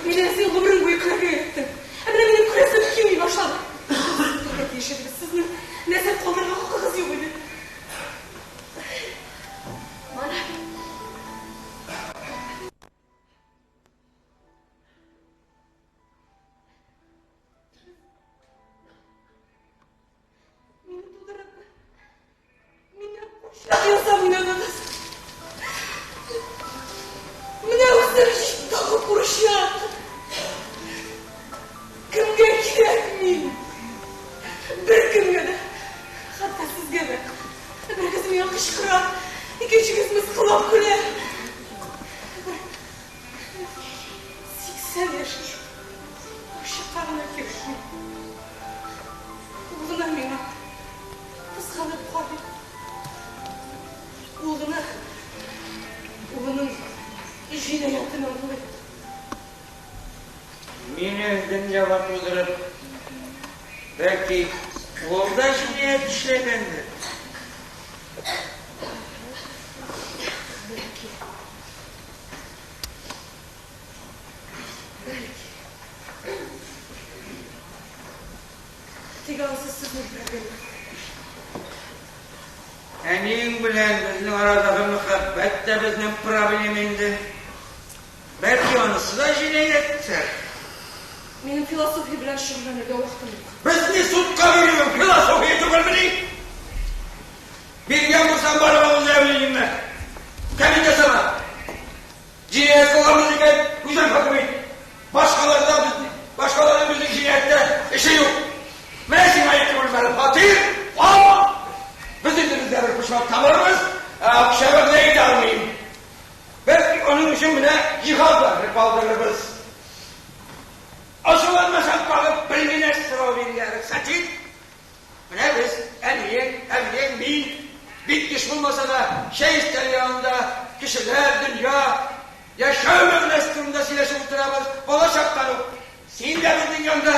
Мине син гомерең буе көләргә өйрәттең. Ә менә минем көләсем килми башлады. Көләргә тиеш идегез. Сезнең нәсел калдырырга хакыгыз юк иде. Марат. Мине тудырып, миннән курчак ясап уйнадыгыз. Менә үсеп җитте курчак. Кемгә кирәк мин? Беркемгә дә. Хәтта сезгә дә. Берегез миңа кычкыра, икенчегез мыскыллап көлә. 80 яшьлек курчакка гына кирәк мин. Ул гына миңа кызганып карый. Ул гына улының җинаятен аңлый.
Мине дөньяга тудырып, бәлки, ул да җинаять эшләгәндер.
Бәлки. Бәлки. Тик анысы сезнең проблема.
Әниең белән безнең арадагы мәхәббәт тә безнең проблема инде. Бәлки анысы да җинаятьтер.
Минем философия белән шөгыльләнергә вакытым юк.
Безне судка бирүең философия түгелмени? Биргән булсаң, барып ал заявлениеңне. Кәмит ясама. Җинаять кылганбыз икән, үзең хөкем ит. Башкаларда безне, башкаларның безнең җинаятьтә эше юк. Менә сиңа ике бүлмәле фатир, ал! Без инде безгә бер почмак табарбыз, ә акча вәгъдә итә алмыйм. Бәлки аның өчен менә җиһазларны калдырырбыз. Ачуланмасаң, тагы бер генә сорау бирергә рөхсәт ит. Менә без, әниең, әбиең, мин, бик еш булмаса да, чәй өстәле янында кешеләр, дөнья, яшәү мәгънәсе турында сөйләшеп утырабыз. Бала чактан ук син дә безнең янда.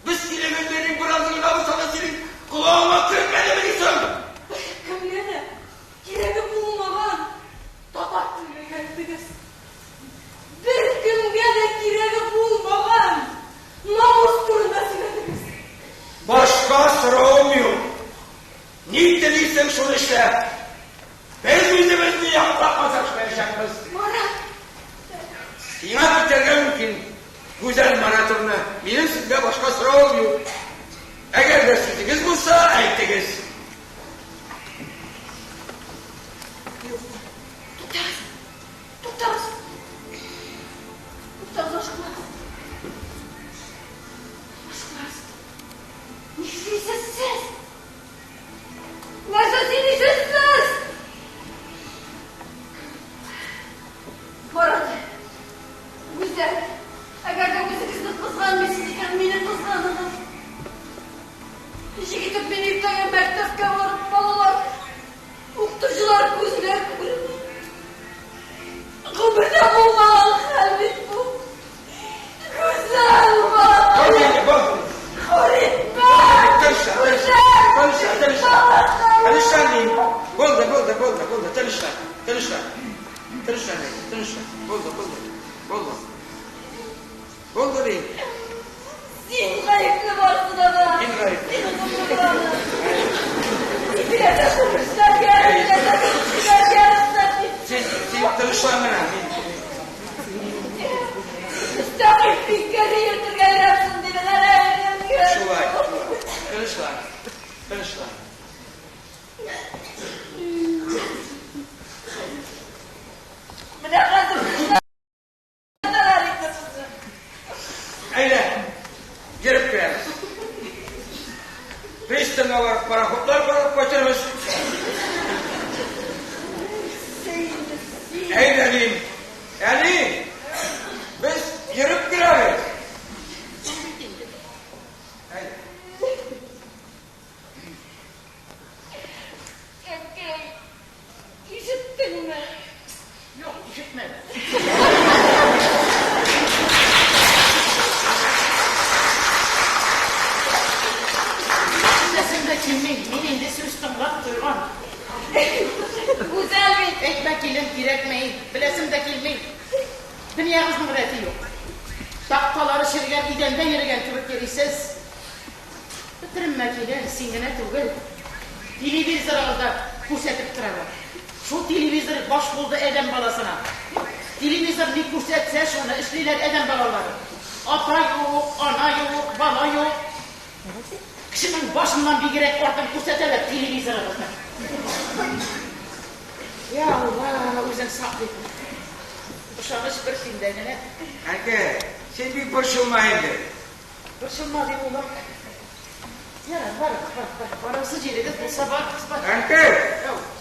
Без сөйләгәннәрнең беразы гына булса да синең колагыңа кермәдемени соң?
Кемгә дә кирәге булмаган татар теленә өйрәттегез. Беркемгә дә кирәге булмаган намус турында сөйләдегез.
Башка соравым юк. Ни телисең, шуны эшлә. Без үзебезне яклап маташмаячакбыз.
Марат!
Сиңа китәргә мөмкин, Гүзәл Маратовна. Минем сезгә башка соравым юк. Әгәр дә сүзегез булса, әйтегез.
Юк. Туктагыз. Туктагыз. Туктагыз, ашыкмагыз. Ашыкмагыз. Нишлисез сез? Нәрсә сөйлисез сез? Марат, Гүзәл, әгәр дә үзегезне кызганмыйсыз икән, мине кызганыгыз. Ничек итеп мин иртәгә мәктәпкә барып, балалар, укытучылар күзенә күренмим? Гомердә булмаган хәл бит бу. Гүзәл,
Марат! Тынычлан, дим. Булды, булды, булды, булды. Тынычлан, тынычлан. Тынычлан, тынычлан. Булды, булды. Булды. Булды дим.
Син гаепле барысына да.
Мин гаепле.
Син онытылганы. Син теләсә шул эшләргә, теләсә шул эшләргә рөхсәт ит.
Син, син тынычлан гына. Мин.
Мөстәкыйль фикер йөртергә өйрәтсен диделәр, ә өйрәнгән.
Шулай, шулай. Тынычлан. Тынычлан.
Менә хәзер тынычланалар инде сезне.
Әйдә, йөреп керәбез. Пристаньга барып пароходлар карап кайтырбыз. Әйдә, дим. Әни, без йөреп керәбез. Әйдә.
Әткәй, ишеттеңме?
Юк, ишетмәдем. Ишетәсем дә килми. Мин инде сүз тыңлап туйган.
Гүзәл бит.
Әйтмә, килен, кирәкми. Беләсем дә килми. Дөньягызның рәте юк. Такталары черегән идәндә йөрегән кебек йөрисез. Бетеренмә, килен, син генә түгел. Телевизорыгыз да күрсәтеп тора. Шул телевизор баш булды адәм баласына. Телевизор ни күрсәтсә, шуны эшлиләр адәм балалары. Ата юк, ана юк, бала юк. Кешенең башыннан бигрәк артын күрсәтәләр телевизорыгызда. Я Алла, үзең саклый күр. Ышаныч бер синдә генә.
Әнкәй, син бик борчылма инде.
Борчылма дим, улым. Ярар, барыгыз, бар, бар. Барасы җирегез булса, барыгыз, бар.
Әнкәй,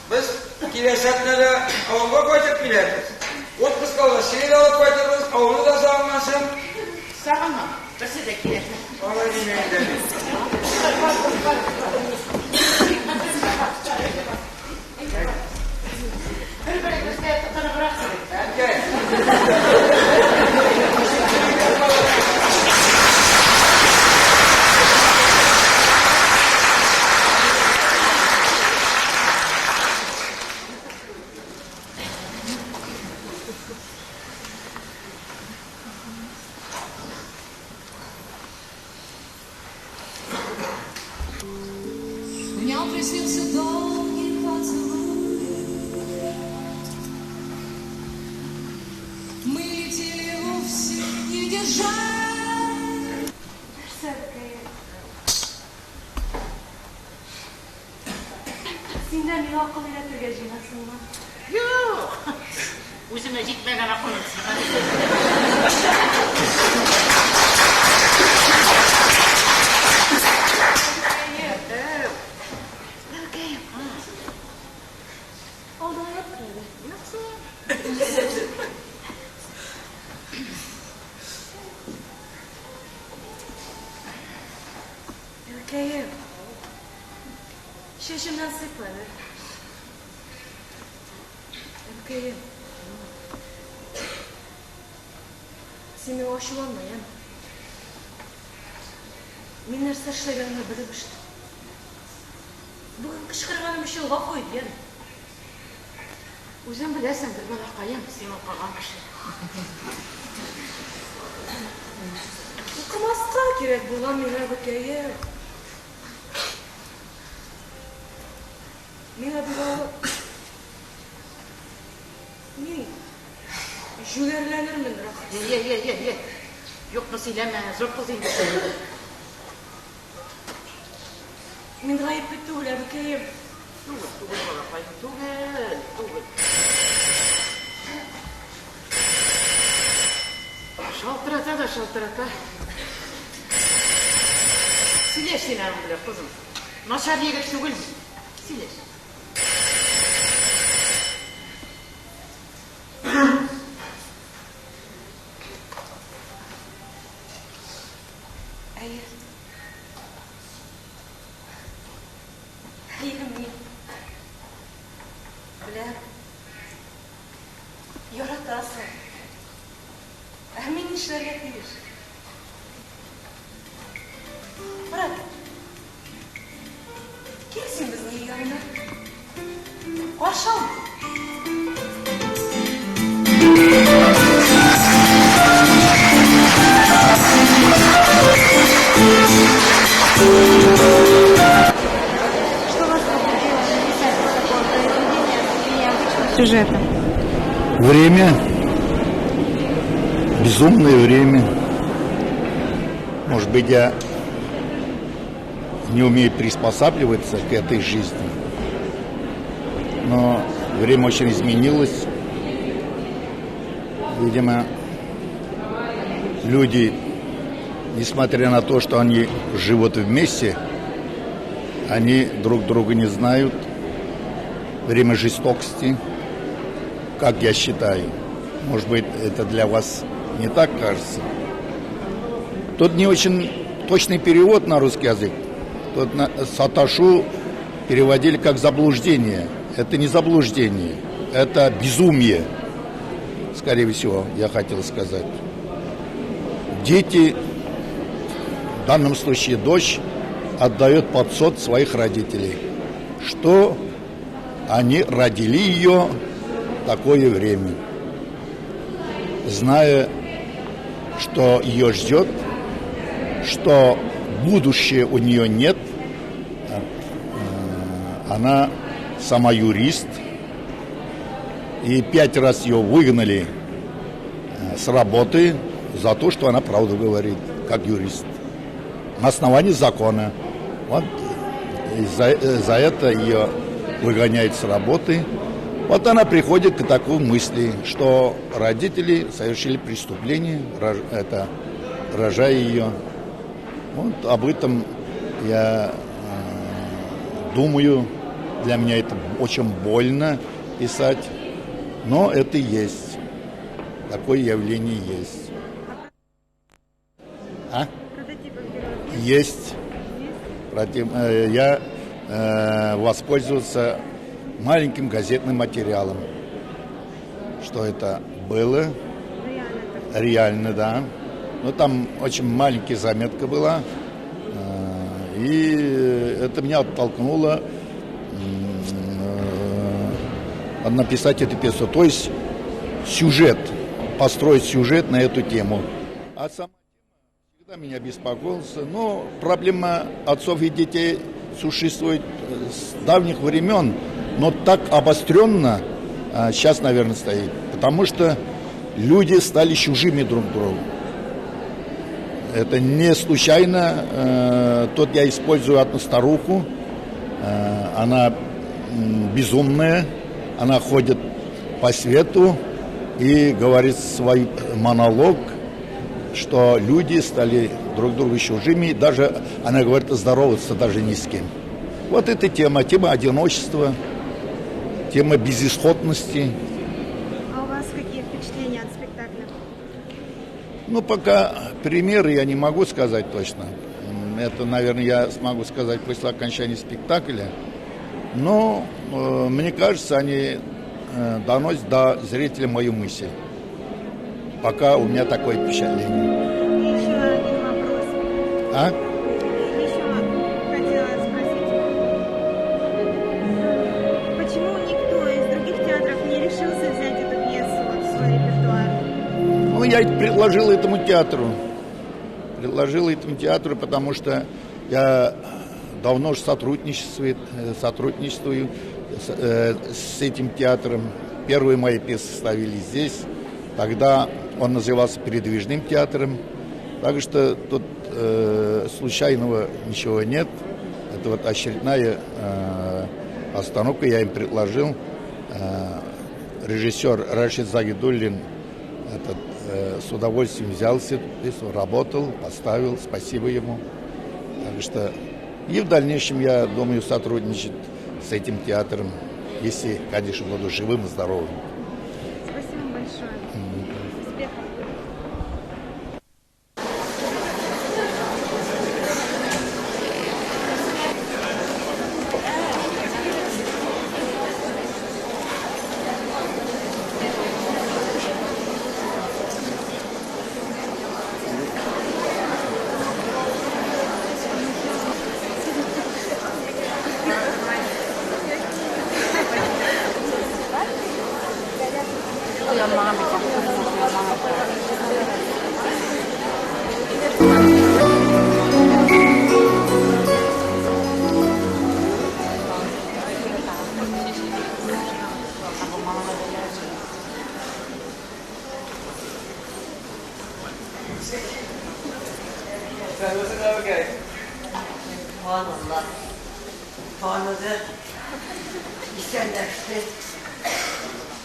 без киләсе атнада авылга кайтып киләбез. Отпуск алгач, сине дә алып кайтырбыз, авылны да сагынмассың.
Сагынмам, берсе дә кирәкми.
Алай димә инде, әни.
Бар, бар, бар, бар. Бер-берегезгә тотыныбрак йөрегез.
Әнкәй.
Мне приснился долгий поцелуй. Мы летели вовсе не держа.
Нәрсә, әбекәем? Син дә миңа акыл өйрәтергә җыенасыңмы?
Юк! Үземә җитмәгән акылым сиңа.
Әбекәем. Алдыңа яттыр әле. Әбекәем. Чәчемнән сыйпа әле. Әбекәем. Син миңа ачуланма, яме? Мин нәрсә эшләгәнемне белеп эшлим. Бүген кычкырганым өчен гафу ит, яме?
Үзең беләсеңдер, балакаем, син укыган кеше.
Укымаска кирәк булган миңа, әбекәем. Миңа бик авыр. Мин җүләрләнермен, рәхәт.
Йә, йә, йә, йә. Юкны сөйләмә, зур кыз инде син.
Мин гаепле түгел, әбекәем.
Түгел, түгел, балакаем, түгел, түгел. Шалтырата да шалтырата. Сөйләш син аның белән, кызым. Начар егет түгел бит. Сөйләш.
Әйе. Әйе, мин. Беләм. Яратасың. Ә мин нишләргә тиеш? Брат, кил син безнең өй янына. Каршы ал.
Что вас побудило написать такое произведение с необычным сюжетом?
Время. Безумное время. Может быть, я не умею приспосабливаться к этой жизни. Но время очень изменилось. Видимо, люди, несмотря на то, что они живут вместе, они друг друга не знают. Время жестокости, как я считаю. Может быть, это для вас не так кажется. Тут не очень точный перевод на русский язык. Тут на, саташу переводили как заблуждение. Это не заблуждение, это безумие, скорее всего, я хотел сказать. Дети, в данном случае дочь, отдает под суд своих родителей, что они родили ее такое время, зная, что ее ждет, что будущее у нее нет. Она сама юрист, и 5 раз ее выгнали с работы за то, что она правду говорит, как юрист, на основании закона. Вот за это ее выгоняют с работы. Вот она приходит к такой мысли, что родители совершили преступление, это, рожая ее. Вот об этом я думаю, для меня это очень больно писать, но это есть, такое явление есть. А? Есть. Я воспользовался маленьким газетным материалом, что это было реально, да. Но там очень маленькая заметка была, и это меня оттолкнуло написать эту пьесу. То есть сюжет, построить сюжет на эту тему. А сама тема всегда меня беспокоился, но проблема отцов и детей существует с давних времен, но так обостренно сейчас, наверное, стоит, потому что люди стали чужими друг другу. Это не случайно. Тут я использую одну старуху, она безумная, она ходит по свету и говорит свой монолог, что люди стали друг другу чужими, даже, она говорит, здороваться даже ни с кем. Вот эта тема, тема одиночества, тема безысходности.
А у вас какие впечатления от спектакля?
Ну, пока примеры я не могу сказать точно. Это, наверное, я смогу сказать после окончания спектакля. Но, мне кажется, они доносят до зрителя мою мысль. Пока у меня такое впечатление.
И еще один вопрос.
А?
Еще хотела спросить. Почему никто из других театров не решился взять эту пьесу в свой репертуар?
Ну, я предложил этому театру. Предложил этому театру, потому что я давно уже сотрудничествую с этим театром. Первые мои пьесы ставили здесь. Тогда он назывался передвижным театром. Так что тут случайного ничего нет. Это вот очередная остановка. Я им предложил. Режиссер Рашид Загидуллин этот, с удовольствием взялся, работал, поставил. Спасибо ему. Так что и в дальнейшем, я думаю, сотрудничать с этим театром, если, конечно, буду живым и здоровым.
Спасибо большое. Успехов.
Subhanallah. Tanıdı, isenleşti.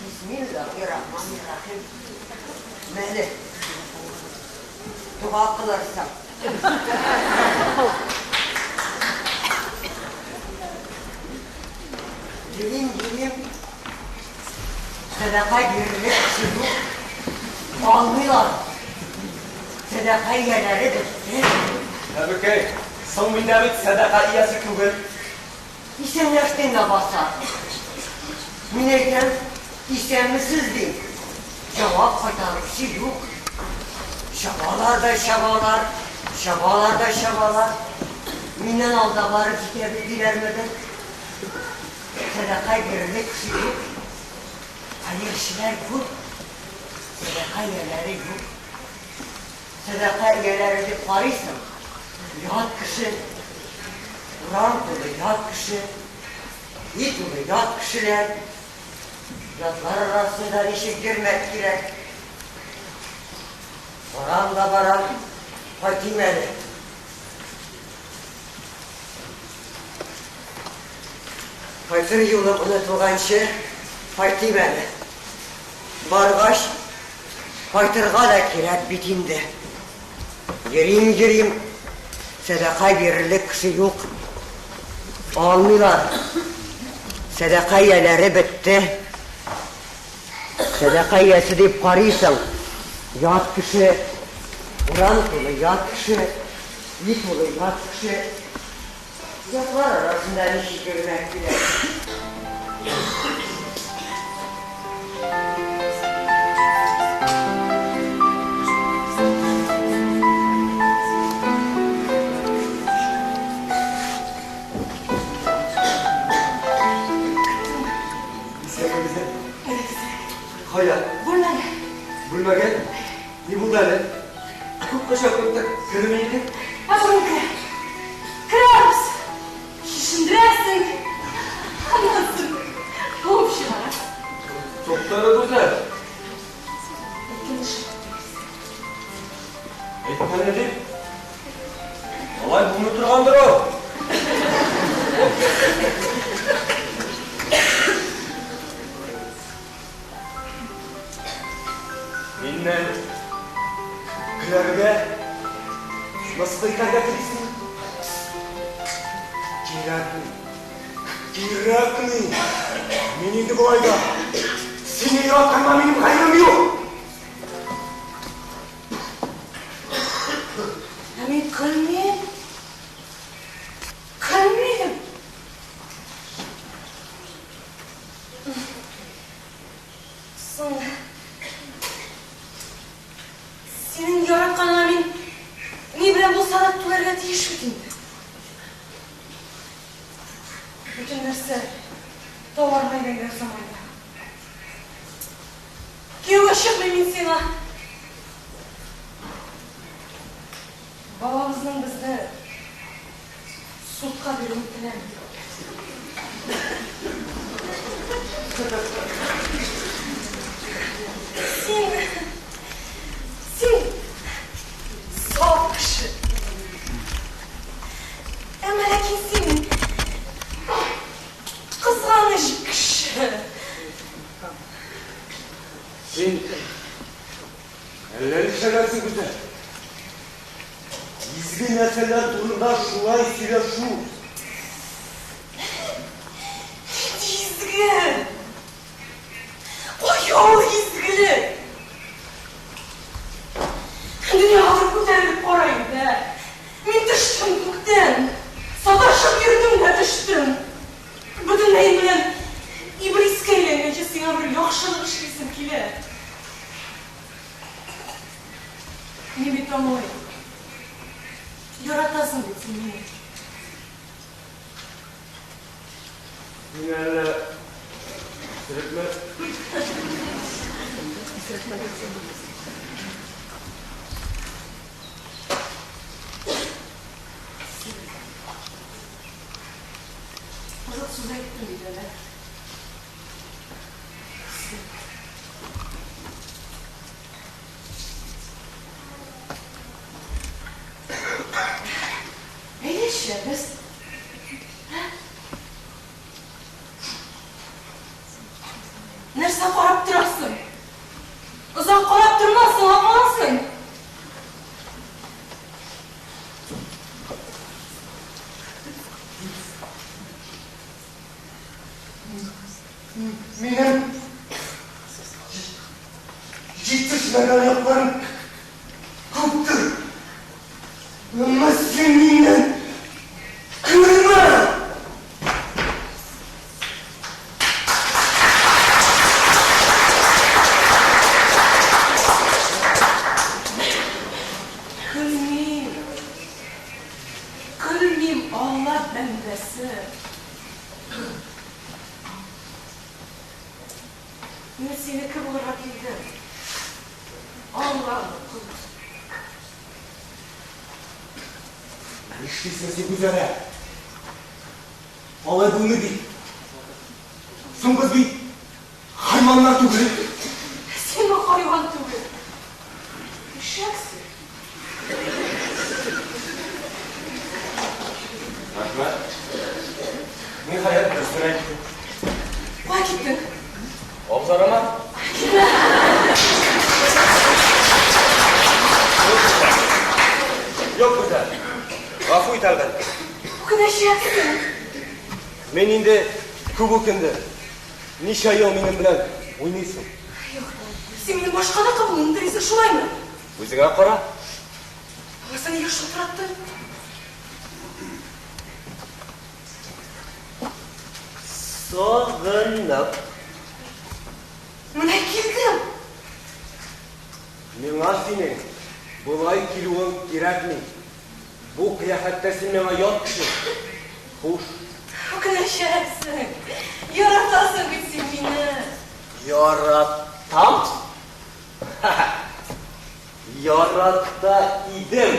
Bismillahirrahmanirrahim. Meni dua kılırsam. Dilim dilim sadaka girilir kişi almıyorlar. Sadaka yerleridir.
Әбекәй, соң миндә бит сәдака иясе түгел.
Исәнләштең дә баса. Мин әйтәм, исәнмесез дим. Җавап кайтаручы юк. Чабалар да чабалар, чабалар да чабалар. Миннән алда барып җитә белделәрмедер? Сәдака бирерлек кеше юк. Хәерчеләр күп, сәдака ияләре юк. Сәдака ияләре дип карыйсың, ят кеше, урам тулы ят кеше, өй тулы ят кешеләр. Ятлар арасында ничек йөрмәк кирәк? Барам да барам, кайтыйм әле. Кайтыр юлым онытылганчы, кайтыйм әле. Баргач, кайтырга да кирәк бит инде. Йөрим, йөрим, сәдака бирерлек кеше юк. Алмыйлар. Сәдака ияләре бетте. Сәдака иясе дип карыйсың, ят кеше, урам тулы ят кеше, өй тулы ят кеше. Ятлар арасында ничек йөрмәк кирәк?
Кая?
Бүлмәгә.
Бүлмәгә? Ни булды әле? Күп кочаклап та керми иде.
Ә бүген керә. Керәбез. Чишендерәсең. Аннан соң куып чыгарасың.
Тукта әле, Гүзәл.
Әйткән эшем бетмәс.
Әйткәне дип. Алай булмый торгандыр ул. Миннән көләргә, мыскыл итәргә телисеңме? Кирәкми. Кирәкми. Мин инде болай да сине яратканга минем гаебем юк.
Ә мин көлмим. Көлмим. Соң, синең яратканыңа мин ни белән булса да түләргә тиеш бит инде. Бөтен нәрсә товарга әйләнгән заманда. Кияүгә чыкмыйм мин сиңа. Бабабызның безне судка бирүен теләмим. Син, син саф кеше. Әмма ләкин син кызганыч кеше.
Син әллә нишләгәнсең, Гүзәл. Изге нәрсәләр турында шулай сөйләшү.
Нинди изге? Кая ул изгелек? Дөньяга бер күтәрелеп кара инде, ә? Мин төштем күктән. Саташып йөрдем дә төштем. Бөтенләем белән иблискә әйләнгәнче сиңа бер яхшылык эшлисем килә. Мин бит аңлыйм. Яратасың бит син мине.
Син әллә исерекме?
Кызык сүз әйттем бит әле. Әйдә эчәбез. Ә? Нәрсә карап торасың? Озак карап тормасың, аңласың.
Минем җитешмәгән якларым күптер. Әмма син миннән көлмә!
Көлмим. Көлмим, Алла бәндәсе. Менә Синеке булырга килдем. Аңла, кыз.
Нишлисең син, Гүзәлә? Алай булмый бит. Соң без бит хайваннар түгел.
Син бу хайван түгел. Ишәксең.
Рәхмәт. Ниһаять, дөресен әйттең.
Кая киттең?
Абзарыма.
Китмә.
Юк, Гүзәл. Гафу ит, әлбәттә.
Үкенәчәксең.
Мин инде күп үкендем. Ничә ел минем белән уйныйсың?
Юк, син мине башканыкы булуын телисең, шулаймы?
Үзеңә кара.
Алайса нигә шалтыраттың?
Сагынып.
Менә килдем.
Миңа синең болай килүең кирәкми. Бу кыяфәттә син миңа ят кеше. Хуш.
Үкенәчәксең. Яратасың бит син мине.
Яратам? Ярата идем.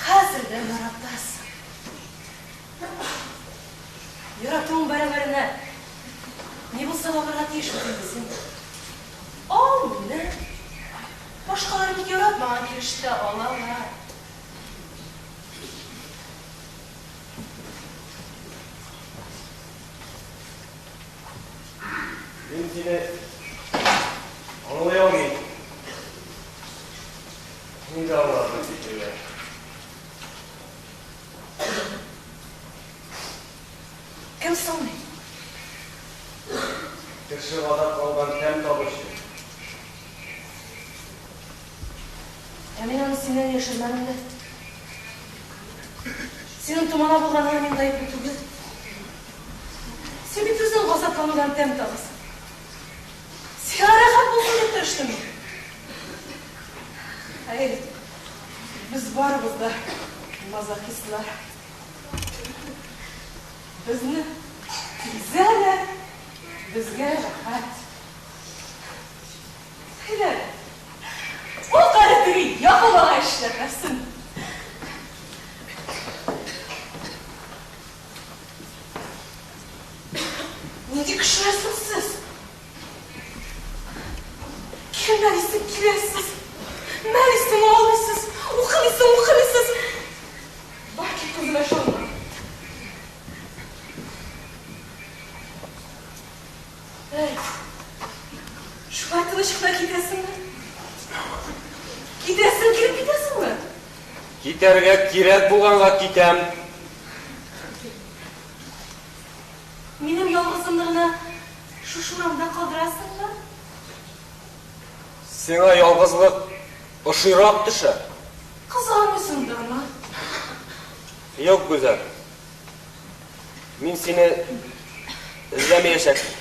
Хәзер дә яратасың. Яратуың бәрабәренә ни булса да алырга тиеш бит инде син. Ал мине. Башкалар бик яратмаган килеш тә алалар.
Мин сине аңлый алмыйм. Мин дә аңладым шикелле.
Кем соң мин?
Кеше газап алган тәм табучы.
Ә мин аны синнән яшермәдем дә. Синең томана булганыңа мин гаепле түгел. Син бит үзең газапланудан тәм табасың. Сиңа рәхәт булсын дип тырыштым мин. Хәер, без барыбыз да мазохистлар. Безне изәләр, безгә рәхәт. Әйдә, ул әле теге ягулага эшләмәсен. Нинди кешеләр соң сез? Килмәлисең, киләсез. Мәлисең, алмыйсыз. Укымыйсың, укымыйсыз. Бар кит күземә чалма. Әй, шулай тыныч кына китәсеңме? Китәсең, килеп китәсеңме?
Китәргә кирәк булганга китәм.
Минем ялгызымны гына шушы урамда калдырасыңмы?
Сиңа ялгызлык ошыйрак төшә.
Кызганмыйсыңдырмы?
Юк, Гүзәл. Мин сине эзләмәячәкмен.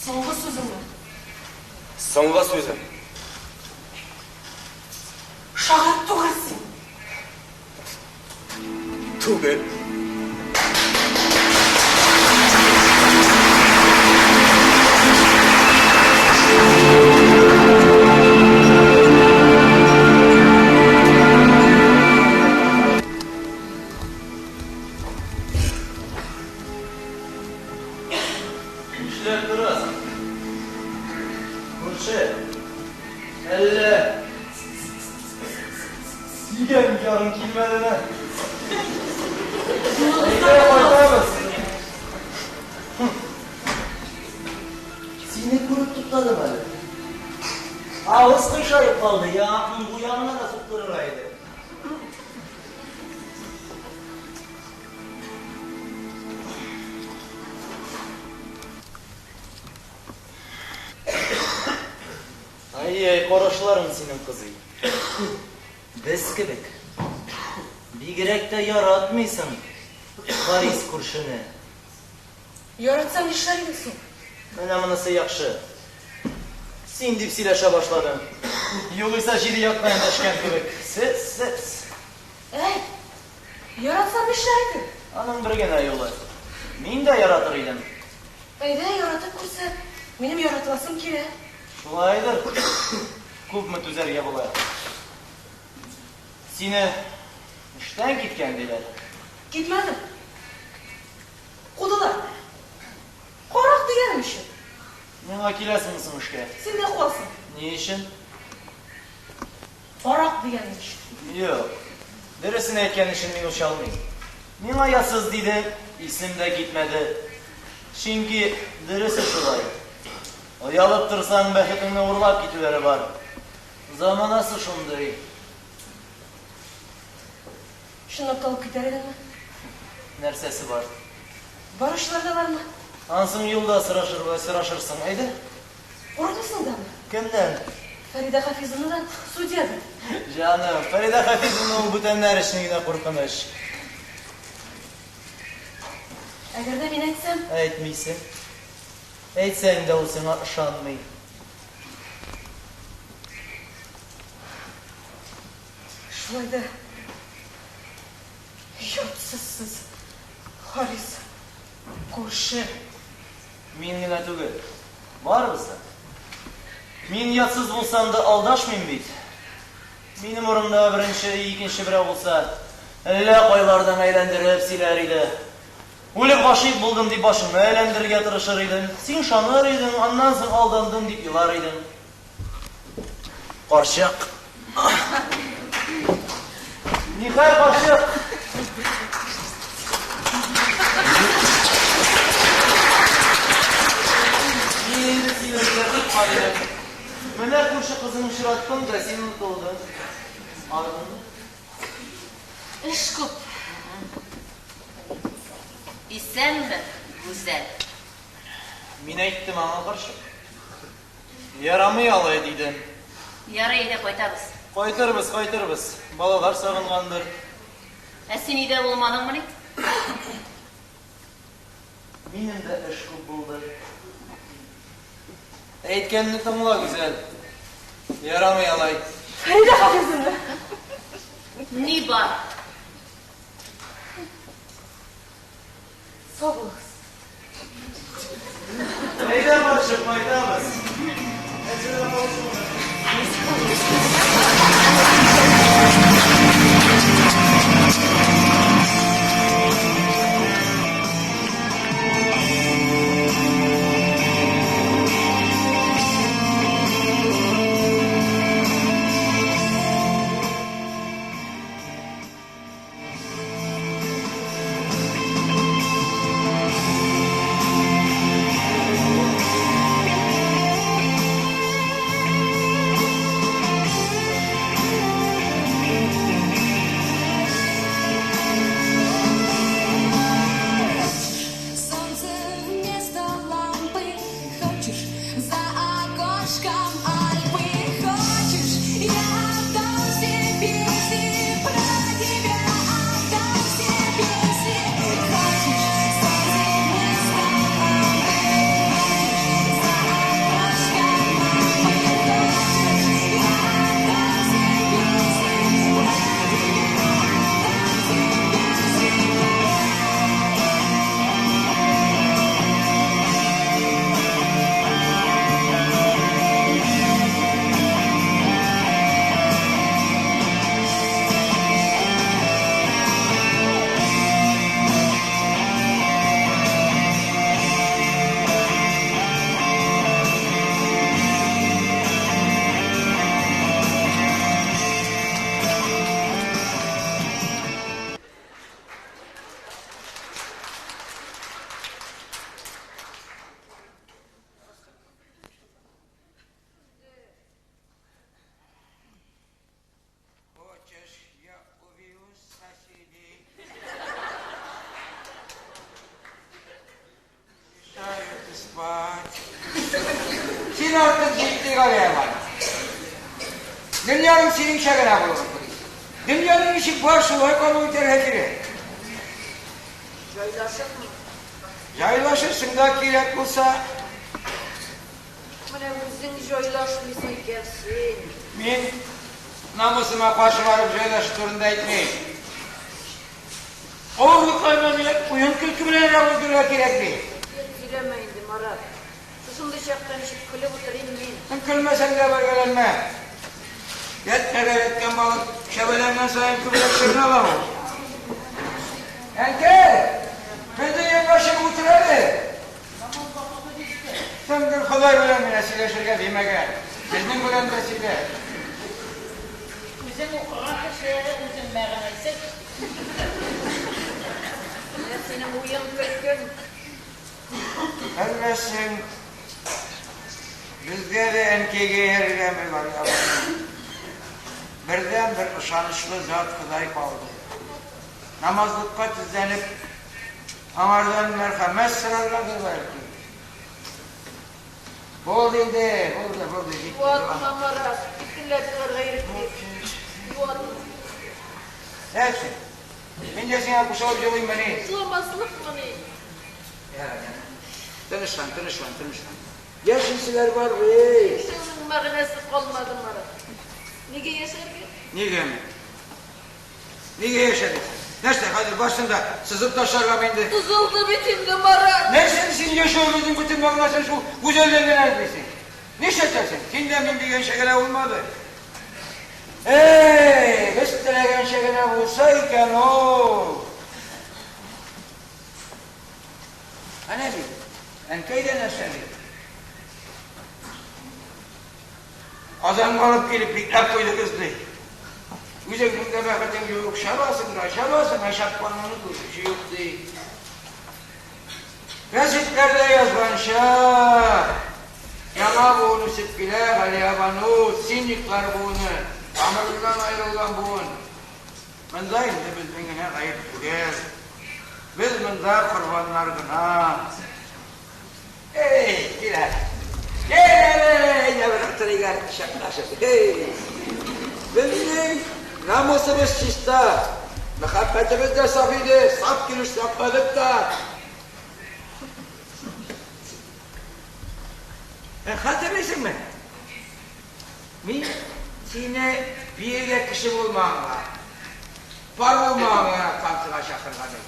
Соңгы сүзеңме?
Соңгы сүзем.
Шагыйрь түгел син.
Түгел.
Нишләп торасың? Күрше, әллә сөйгән ярың килмәдеме? Әйдә кайтабыз. Сине күреп туктадым әле. Авыз кыйшаеп калды, яңакның бу ягына да суктырырга иде. Ай-яй, карашларың синең, кызый. Без кебек. Бигрәк тә яратмыйсың Харис күршене.
Яратсам нишләр идең соң?
Менә монысы яхшы. Син дип сөйләшә башладың. Югыйсә җиде яктан эндәшкән кебек. Сез, сез.
Әйт, яратсам нишләр идең?
Аның бер генә юлы. Мин дә яратыр идем.
Әйдә, яратып күрсәт. Минем яратыласым килә.
Шулайдыр. Күпме түзәргә була? Сине эштән киткән диләр.
Китмәдем. Кудылар. Карак дигәнем өчен.
Миңа киләсеңме соң эшкә?
Син дә куасың.
Ни өчен?
Карак дигәнем өчен.
Юк. Дөресен әйткән өчен мин үч алмыйм. Миңа ясыз диде, исем дә китмәде. Чөнки дөресе шулай. Оялып торсаң, бәхетеңне урлап китүләре бар. Заманасы шундый.
Чынлап та алып китәр идеңме?
Нәрсәсе бар?
Баручылар да бармы?
Ансын юлда сорашыр, сорашырсың, әйдә.
Курыкмыйсың дамы?
Кемнән?
Фәридә Хафизовнадан, судьядан.
Җаным, Фәридә Хафизовна ул бүтәннәр өчен генә куркыныч.
Әгәр дә мин әйтсәм?
Әйтмисең. Әйтсәң дә ул сиңа ышанмый.
Шулай да оятсыз сез, Харис, күрше.
Мин генә түгел, барыбыз да. Мин оятсыз булсам да алдашмыйм бит. Минем урында беренче, икенче берәү булса, әллә кайлардан әйләндереп сөйләр иде. Үлеп гашыйк булдым дип башыңны әйләндерергә тырышыр идем. Син ышаныр идең, аннан соң алдандым дип елар идең. Карчык. Нихәл, карчык? Мин инде сине эзләтеп кайдым. Менә күрше кызын очраттым да, син онытылдың. Арыдыңмы?
Эш күп. Исәнме, Гүзәл?
Мин әйттем аңа, карчык. Ярамый алай, дидем.
Ярый, әйдә кайтабыз.
Кайтырбыз, кайтырбыз. Балалар сагынгандыр.
Ә син өйдә булмадыңмыни?
Минем дә эш күп булды. Әйткәнне тыңла, Гүзәл. Ярамый алай.
Фәридә Хафизовна!
Ни бар?
Сау булыгыз.
Әйдә, карчык, кайтабыз.
Солнце вместо лампы. Хочешь, за окошком Альпы. Хочешь, я отдам все песни про тебя. Отдам все песни. Хочешь, солнце вместо лампы. Хочешь, за окошком Альпы. Хочешь, я отдам все песни про тебя. Отдам все песни.
Хочешь, я убью соседей? Мешают спать. Син артык җитди Галияман. Дөньяның синеңчә генә булуын телисең. Дөньяның ничек бар шулай кабул итәргә кирәк.
Җайлашырмын.
Җайлашырсың да кирәк булса.
Менә үзең җайлашмыйсың икән син.
Мин намусыма каршы барып җайлашу турында әйтмим. Авырлыкларны мине уен-көлке белән генә уздырырга кирәкми.
Юк, сөйләмә инде, Марат. Шушындый чакта ничек көлеп утырыйм мин?
Син көлмәсәң дә бәргәләнмә. Ятьмәгә эләккән балык шәбәләнгән саен күбрәк чорнала ул. Әнкәй! Безнең янга чыгып утыр әле.
Намаз вакыты җитте.
Кемдер Ходай белән генә сөйләшергә димәгән. Безнең белән дә сөйләш.
Үзең укыган кеше, үзең мәгънәсез.
Менә синең уен-көлкең.
Әллә син безгә дә әнкәйгә иярергәме, Галиябану? Бердәнбер ышанычлы зат Ходай калды. Намазлыкка тезләнеп, аңардан мәрхәмәт сораргадыр бәлки. Булды инде, булды, булды, җитте.
Юатма, Марат, иркенләп еларга ирек бир. Юатма.
Нәрсә? Мин дә сиңа кушылып елыйммыни?
Еламаслыкмыни?
Ярар, ярар. Тынычлан, тынычлан, тынычлан. Яшиселәр бар бит.
Яшәүнең мәгънәсе калмады, Марат. Нигә яшәргә?
Нигәме? Нигә яшәдек? Нәрсә, хәзер барсын да сызып ташларгамы инде?
Сызылды бит инде, Марат.
Нәрсә син яшәвебезнең бөтен мәгънәсен шул гүзәлдән генә эзлисең? Нишләтәсең? Син дә мин дигәнчә генә булмады. Эй, без теләгәнчә генә булса икән ул! Әнә бит, әнкәй дә нәрсә ди? Казанга алып килеп бикләп куйдыгыз, ди. Үзеңнең дә бәхетең юк, чабасың да, чабасың, ә чапканыңны күрүче юк, ди. Гәзитләрдә язганча, яңа буын үсеп килә, Галиябану, циниклар буыны, тамырыннан аерылган буын. Монда инде безнең генә гаеп түгел. Без монда корбаннар гына. Эй, кил әле. Кил әле, әйдә бер утырыйк әле кочаклашып. Эй! Безнең намусыбыз чиста, мәхәббәтебез дә саф иде, саф килеш сакладык та. Ә хәтерлисеңме? Мин сине биергә кеше булмаганга, пар булмаганга танцыга чакырган идем.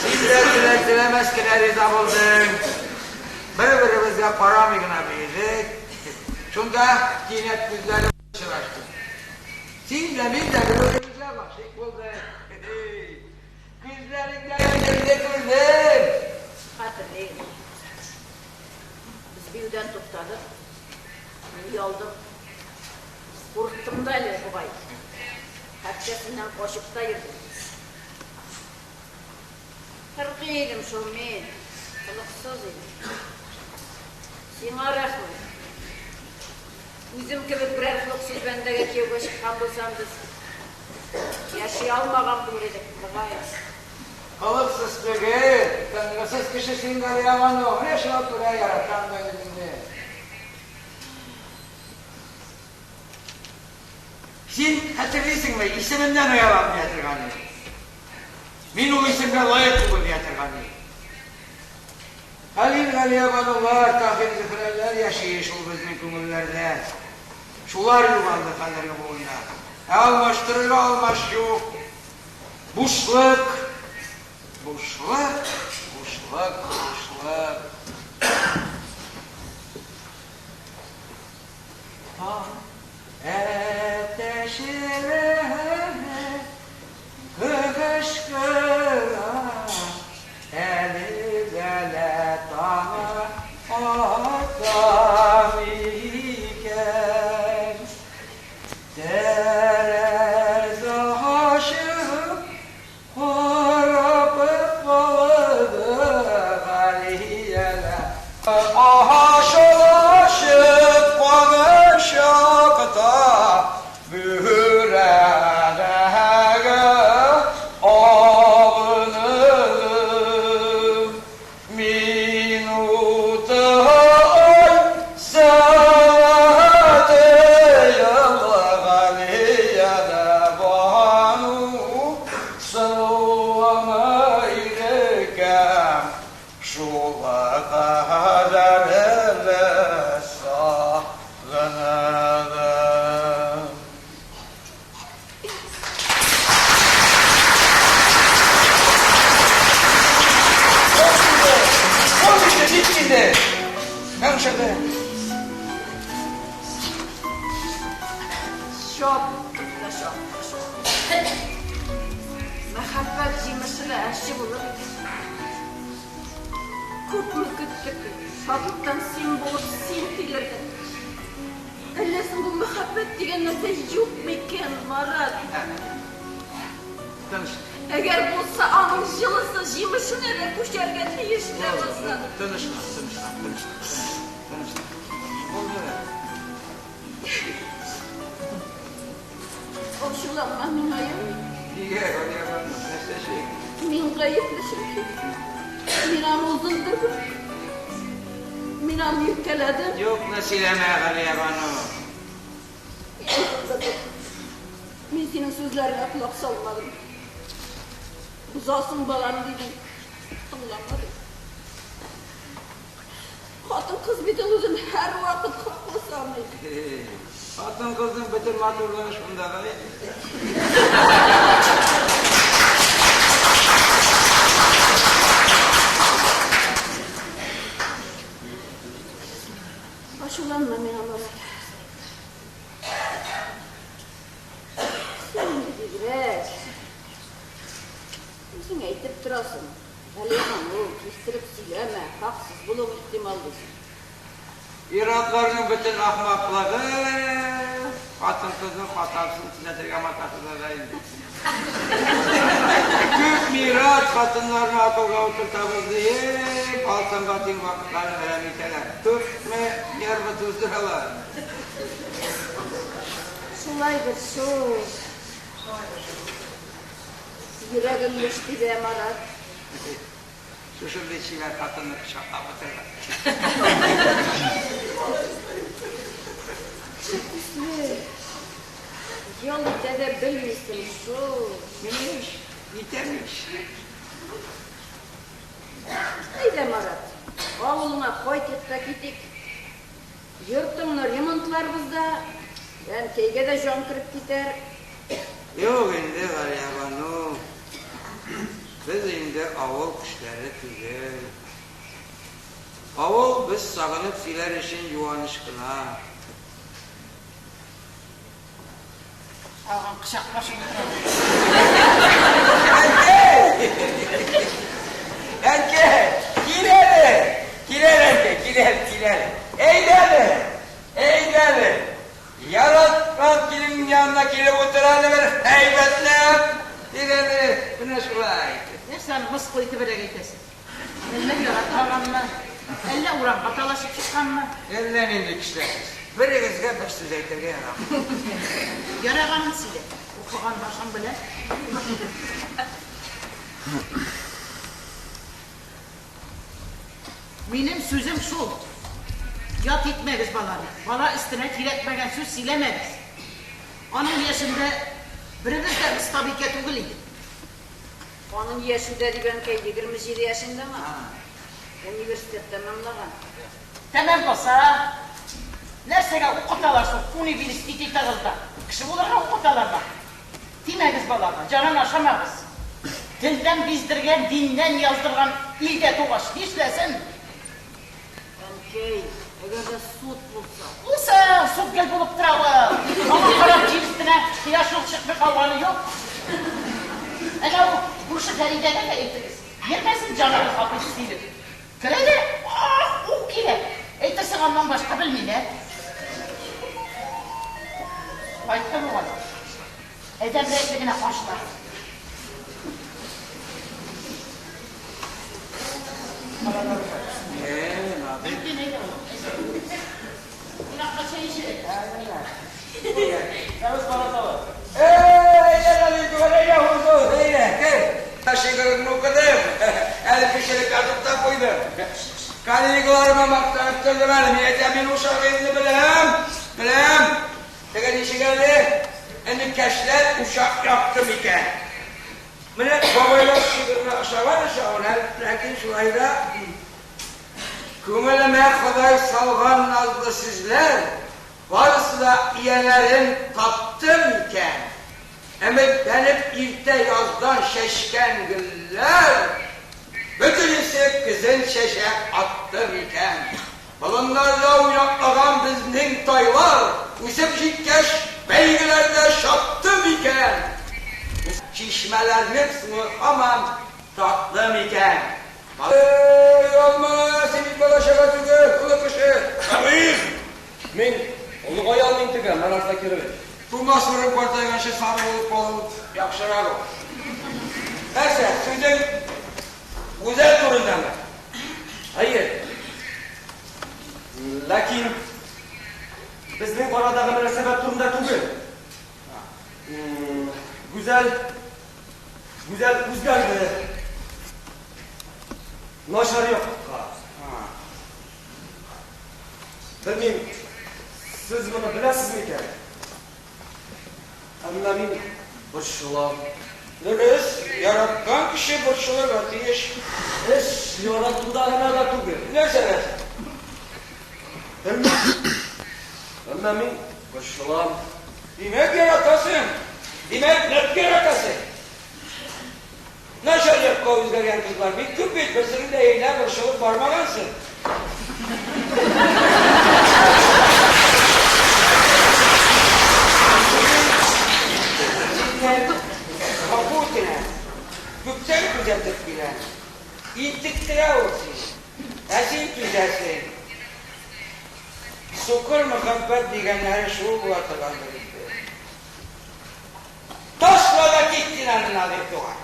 Син дә теләр-теләмәс кенә риза булдың. Бер-беребезгә карамый гына биедек. Шунда кинәт күзләребез очрашты. Син дә, мин дә бер-беребезгә гашыйк булдык. Күзләреңдә үземне күрдем.
Хәтерлим. Без биюдән туктадык. Мин оялдым. Курыктым да әле бугай. Хәтта синнән качып та йөрдем. Кыргый идем шул мин, холыксыз идем. Сиңа рәхмәт. Үзем кебек берәр холыксыз бәндәгә кияүгә чыккан булсам, без яши алмаган булыр идек, мөгаен.
Холыксыз түгел, тынгысыз кеше син, Галиябану. Менә шуңа күрә яратам да үзеңне. Син хәтерлисеңме, исемемнән оялам дия торган идең. Мин ул исемгә лаек түгел дия торган идең. Хәлил Галиябанулар, Таһир Зөһрәләр яши шул безнең күңелләрдә. Шулар югалды хәзерге буында. Ә алмаштырырга алмаш юк. Бушлык, бушлык, бушлык, бушлык. Таң әтәчеләре кычкыра, әле дә лә таңы ата микән? Тәрәзә ачып карап калды Галиялә. Ачылышып каны чакта бүрә.
Чаптык та чаптык шул. Мәхәббәт җимеше дә әче булыр икән. Күпме көттек бит, шатлыктан син булып син килергә. Әллә соң бу мәхәббәт дигән нәрсә юк микән, Марат?
Тыныч.
Әгәр булса, аның җылысы җимешенә дә күчәргә тиеш ләбаса.
Тынычлан, тынычлан, тынычлан, тынычлан. Булды.
Ачуланма миңа, яме?
Нигә, Галиябану, нәрсә өчен?
Мин гаепле чөнки. Мин аны узындырдым. Мин аны иркәләдем.
Юкны сөйләмә, Галиябану.
Мин узындырдым. Мин синең сүзләреңә колак салмадым. Бозасың баланы дидең. Тыңламадым. Хатын-кыз бит ул үзен һәрвакыт хаклы саный.
Хатын-кызның бөтен матурлыгы шунда гына инде.
Ачуланма миңа, Марат. Син инде бигрәк. Үзең әйтеп торасың. Галиябану, кистереп сөйләмә, хаксыз булуың ихтимал, дисең.
Ир-атларның бөтен ахмаклыгы хатын-кызның хатасын төзәтергә маташуда да инде. Күп ир-ат хатыннарны акылга утыртабыз диеп, алтынга тиң вакытларын әрәм итәләр. Күпме нервы туздыралар.
Шулайдыр шул. Йөрәгем еш тибә, Марат.
Шушындый чибәр хатынны кочаклап утырган.
Кеше төсле ял итә дә белмисең шул.
Мин ич, итәм ич.
Әйдә, Марат, авылыңа кайтыйк та китик. Йортыңны ремонтларбыз да, әнкәйгә дә җан кереп китәр.
Юк инде, Галиябану, без инде авыл кешеләре түгел. Авыл без сагынып сөйләр өчен юаныч кына.
Тагын кочаклашып утыралар.
Әнкәй! Әнкәй! Кил әле! Кил әле, әнкәй, кил әле, кил әле. Әйдә әле! Әйдә әле! Яраткан киленең янына килеп утыр әле бер һәйбәтләп. Кил әле, менә шулай.
Нәрсә аны мыскыл итебрәк әйтәсең? Әллә яратмаганмы? Әллә урамга талашып чыкканмы?
Әллә нинди кешеләр сез. Берегезгә бер сүз әйтергә ярамый.
Яраганын сөйлә. Укыган башың белә. Минем сүзем шул. Ят итмәгез баланы. Бала өстенә кирәкмәгән сүз сөйләмәгез. Аның яшендә беребез дә остабикә түгел идек.
Аның яше дә дип, әнкәй, 27 яшендә аңа. Университет тәмамлаган.
Тәмам булса, нәрсәгә укыталар соң университетыгызда? Кеше булырга укыталармы? Тимәгез балага, җанын ашамагыз. Телдән биздергән, диннән яздырган илдә тугач, нишләсен?
Әнкәй, әгәр дә суд булса?
Булсын, суд гел булып тора ул. Аңа карап җир өстенә кояш ук чыкмый калганы юк. Әнә ул күрше Фәридәгә дә әйтегез, йөрмәсен җаныгыз абыйсы диеп. Керә дә, ах-ух килә. Әйтерсең аннан башка белмиләр. Кайтты бугай. Адәм рәтле генә каршылар.
Шигыреңне укыдым. Әле пешереп язып та куйдым. Коллегаларыма мактанып тордым әле. Мин әйтәм, мин ул шагыйрьне беләм. Беләм. Теге ничек әле? Энекәшләр учак якты микән? Менә бабайлар шигыренә ошаган ошавын, ләкин шулай да күңелемә Ходай салган назлы сүзләр барысы да ияләрен тапты микән? Өметләнеп иртә яздан чәчкән гөлләр бөтенесе көзен чәчәк атты микән? Болыннарда уйнаклаган безнең тайлар, үсеп җиткәч, бәйгеләрдә. Чишмәләрнең суы һаман татлы микән? Эй, алма, син бит бала-чага түгел, олы кеше.
Шагыйрь! Мин олыгая алмыйм төгәл, Марат Закирович.
Тумас борын картайганчы сары булып калу яхшырак ул. Нәрсә, сүзең Гүзәл турындамы?
Әйе. Ләкин безнең арадагы мөнәсәбәт турында түгел. Гүзәл, Гүзәл үзгәрде. Начар якка. Белмим, сез моны беләсез микән? Әмма мин борчылам.
Дөрес, яраткан кеше борчылырга тиеш.
Эш яратуда гына да түгел.
Нәрсәдә?
Белмим. Әмма мин борчылам.
Димәк, яратасың. Димәк, нык яратасың. Начар якка үзгәргән кызлар бик күп бит, берсенең дә өенә борчылып бармагансың. Синнән гафу үтенәм. Күптән күзәтеп киләм. Интектерә ул сине. Ә син түзәсең. Сукыр мәхәббәт дигәннәре шул була торгандыр инде. Ташла да кит син аны, Надир туган.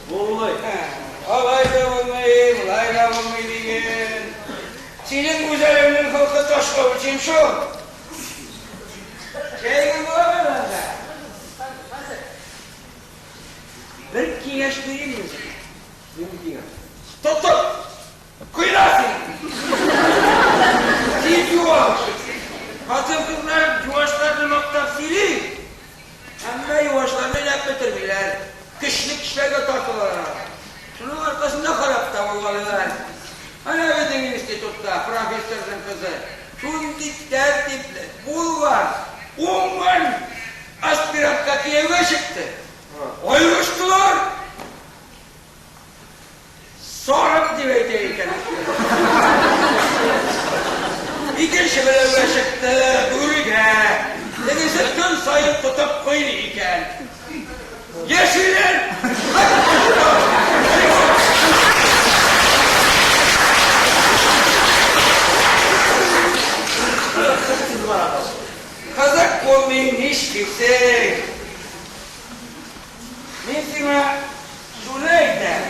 Булмый.
Алай да булмый, болай да булмый диген. Синең гүзәлеңнең холкы ташка үлчим шул. Чәйгең буламы анда?
Хәзер.
Бер киңәш бирим мин сиңа.
Нинди киңәш?
Тотып, Кыйна син! Син юаш! Хатын-кызлар юашларны мактап сөйли, әмма юашларны өнәп бетермиләр. Көчле кешеләргә тартылалар алар. Шуның аркасында харап та булгалыйлар. Әнә безнең институтта профессорның кызы шундый тәртипле, булган, уңган аспирантка кияүгә чыкты. Аерыштылар. Сарык дип әйтә икән. Икенче берәүгә чыкты, бүрегә. Тегесе көн саен тотып кыйный икән. Яшиләр! Кызык булмый нишлисең? Мин сиңа шуны әйтәм,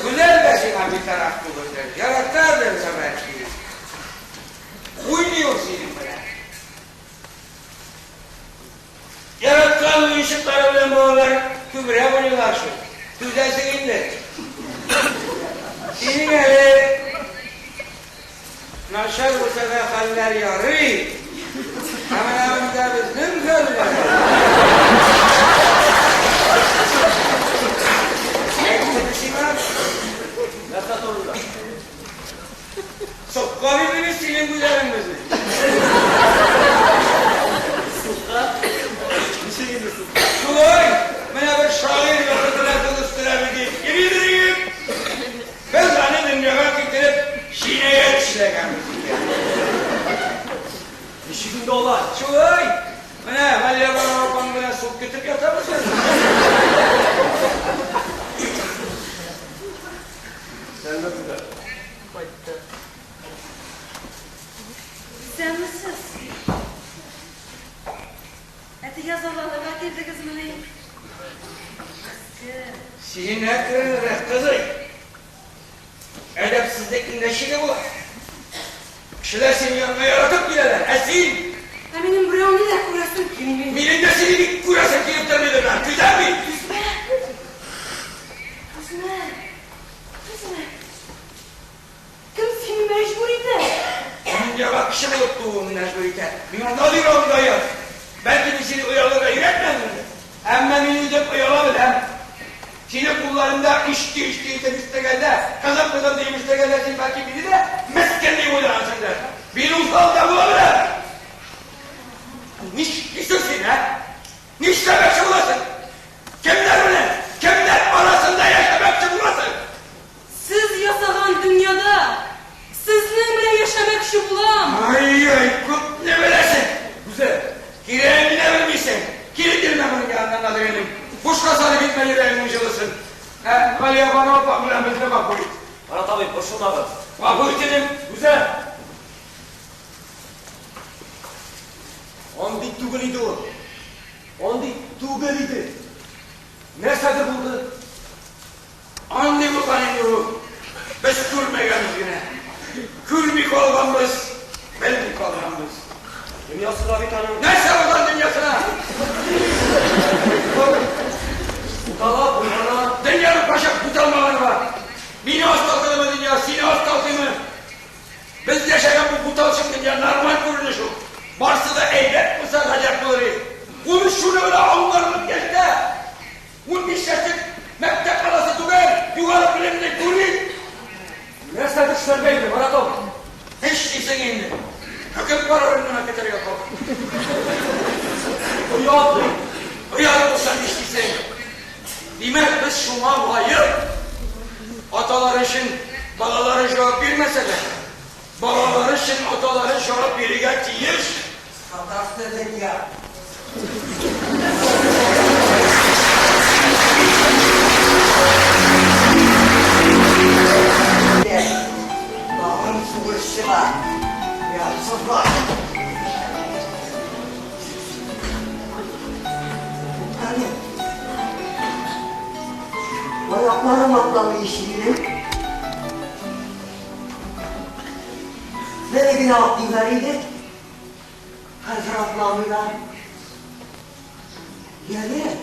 Гүзәл дә сиңа битараф түгелдер, яратадыр да бәлки. Уйный ул синең белән. Яраткан уенчыклары белән балалар күбрәк уйныйлар шул. Түзәсең инде. Синең әле Начар булса да хәлләр ярый. Ә менә монда безнең хәлләр. Әйттем сиңа.
Нәрсә турында?
Судка бирдегез синең гүзәлең безне.
Судка? Ничек инде судка?
Шулай, менә бер шагыйрь бәхетенә кул өстерәбез дип йөридер идек. Без аны дөньяга китереп җинаять эшләгәнбез икән.
Ничек инде алай?
Шулай! Менә Галиябану апаң белән суд көтеп ятабыз әле.
Исәнмесезләр.
Кайтты.
Исәнмесез. Әтигә зарланырга килдегезмени? Мескен.
Син әкренрәк, кызый. Әдәпсезлекнең дә чиге була. Кешеләр синең яныңа яратып киләләр, ә син?
Ә минем берәүне дә күрәсем килми.
Минем дә сине бик күрәсем килеп тормый дөнья. Түзәм бит.
Түзмә. Түзмә. Түзмә. Кем сине мәҗбүр итә?
Дөньяга кеше булып тууым мәҗбүр итә. Миңа Надир алдында оят. Бәлки мин сине оялырга өйрәтмәдемдер. Әмма мин үзем ояла беләм. Сине кулларымда ишти-ишти итеп үстергәндә, кызым кызым диеп үстергәндә син бәлки мине дә мескен дип уйлагансыңдыр. Мин усал да була беләм. Нишлисең син, ә? Нишләмәкче буласың? Кемнәр белән, кемнәр арасында яшәмәкче буласың?
Сез ясаган дөньяда сезнең белән яшәмәкче булам.
Ай-яй, күпне беләсең!
Гүзәл!
Кирәген генә белмисең! Килеп. Галиябану апаң белән безне гафу ит.
Марат абый, борчылмагыз.
Гафу ит, энем.
Гүзәл! Андый түгел иде ул. Андый түгел иде. Нәрсәдер булды.
Андый булган инде ул. Без күрмәгәнбез генә. Күрми калганбыз, белми калганбыз.
Дөньясы да бит аның.
Нәрсә булган дөньясына?
Бутала, болгана.
Дөньяның кайчак буталмаганы бар. Мине асталтыдымы дөнья, сине асталтыймы? Без яшәгән бу буталчык дөнья нормаль күренеш ул. Барсы да әйбәт булса, гаҗәп булыр иде. Ул шуны гына аңларлык яшьтә. 15 яшьлек мәктәп баласы түгел, югары белемле юрист.
Нәрсә эшләргә инде, Марат абый?
Нишлисең инде? Хөкем карарын гына көтәргә калды.
Оят бит.
Оят булса нишлисең? Димәк, без шуңа лаек. Аталары өчен балалары җавап бирмәсә дә, балалары өчен аталары җавап бирергә тиеш.
Саташты дөнья. Тагын сугыш чыга. Оятсызлар. Туктале. Аякларым атламый ич минем. Бер генә атлыйлар иде. Хәзер атламыйлар. Яле.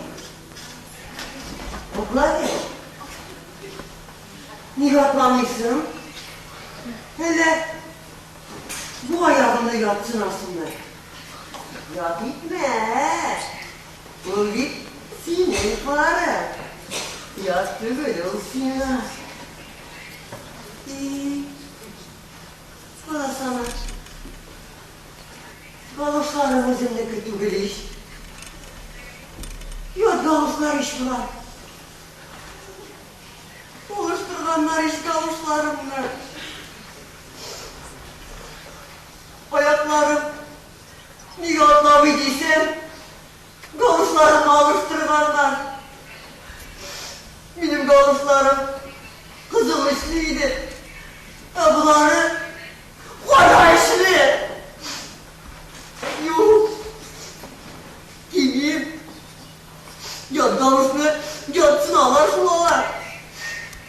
Атла әле. Нигә атламыйсың? Әллә бу аягыңны ятсынасыңмы? Ят итмә. Ул бит синең пары. Ят түгел ул сиңа. И, карасана. Галошларым үземнеке түгел ич. Ят галошлар ич болар. Алыштырганнар ич галошларымны. Аякларым нигә атламый дисәм, галошларымны алыштырганнар. Минем галошларым кызыл эчле иде, ә болары кара эчле. Юк, кимим. Ят галошны ятсыналар шул алар.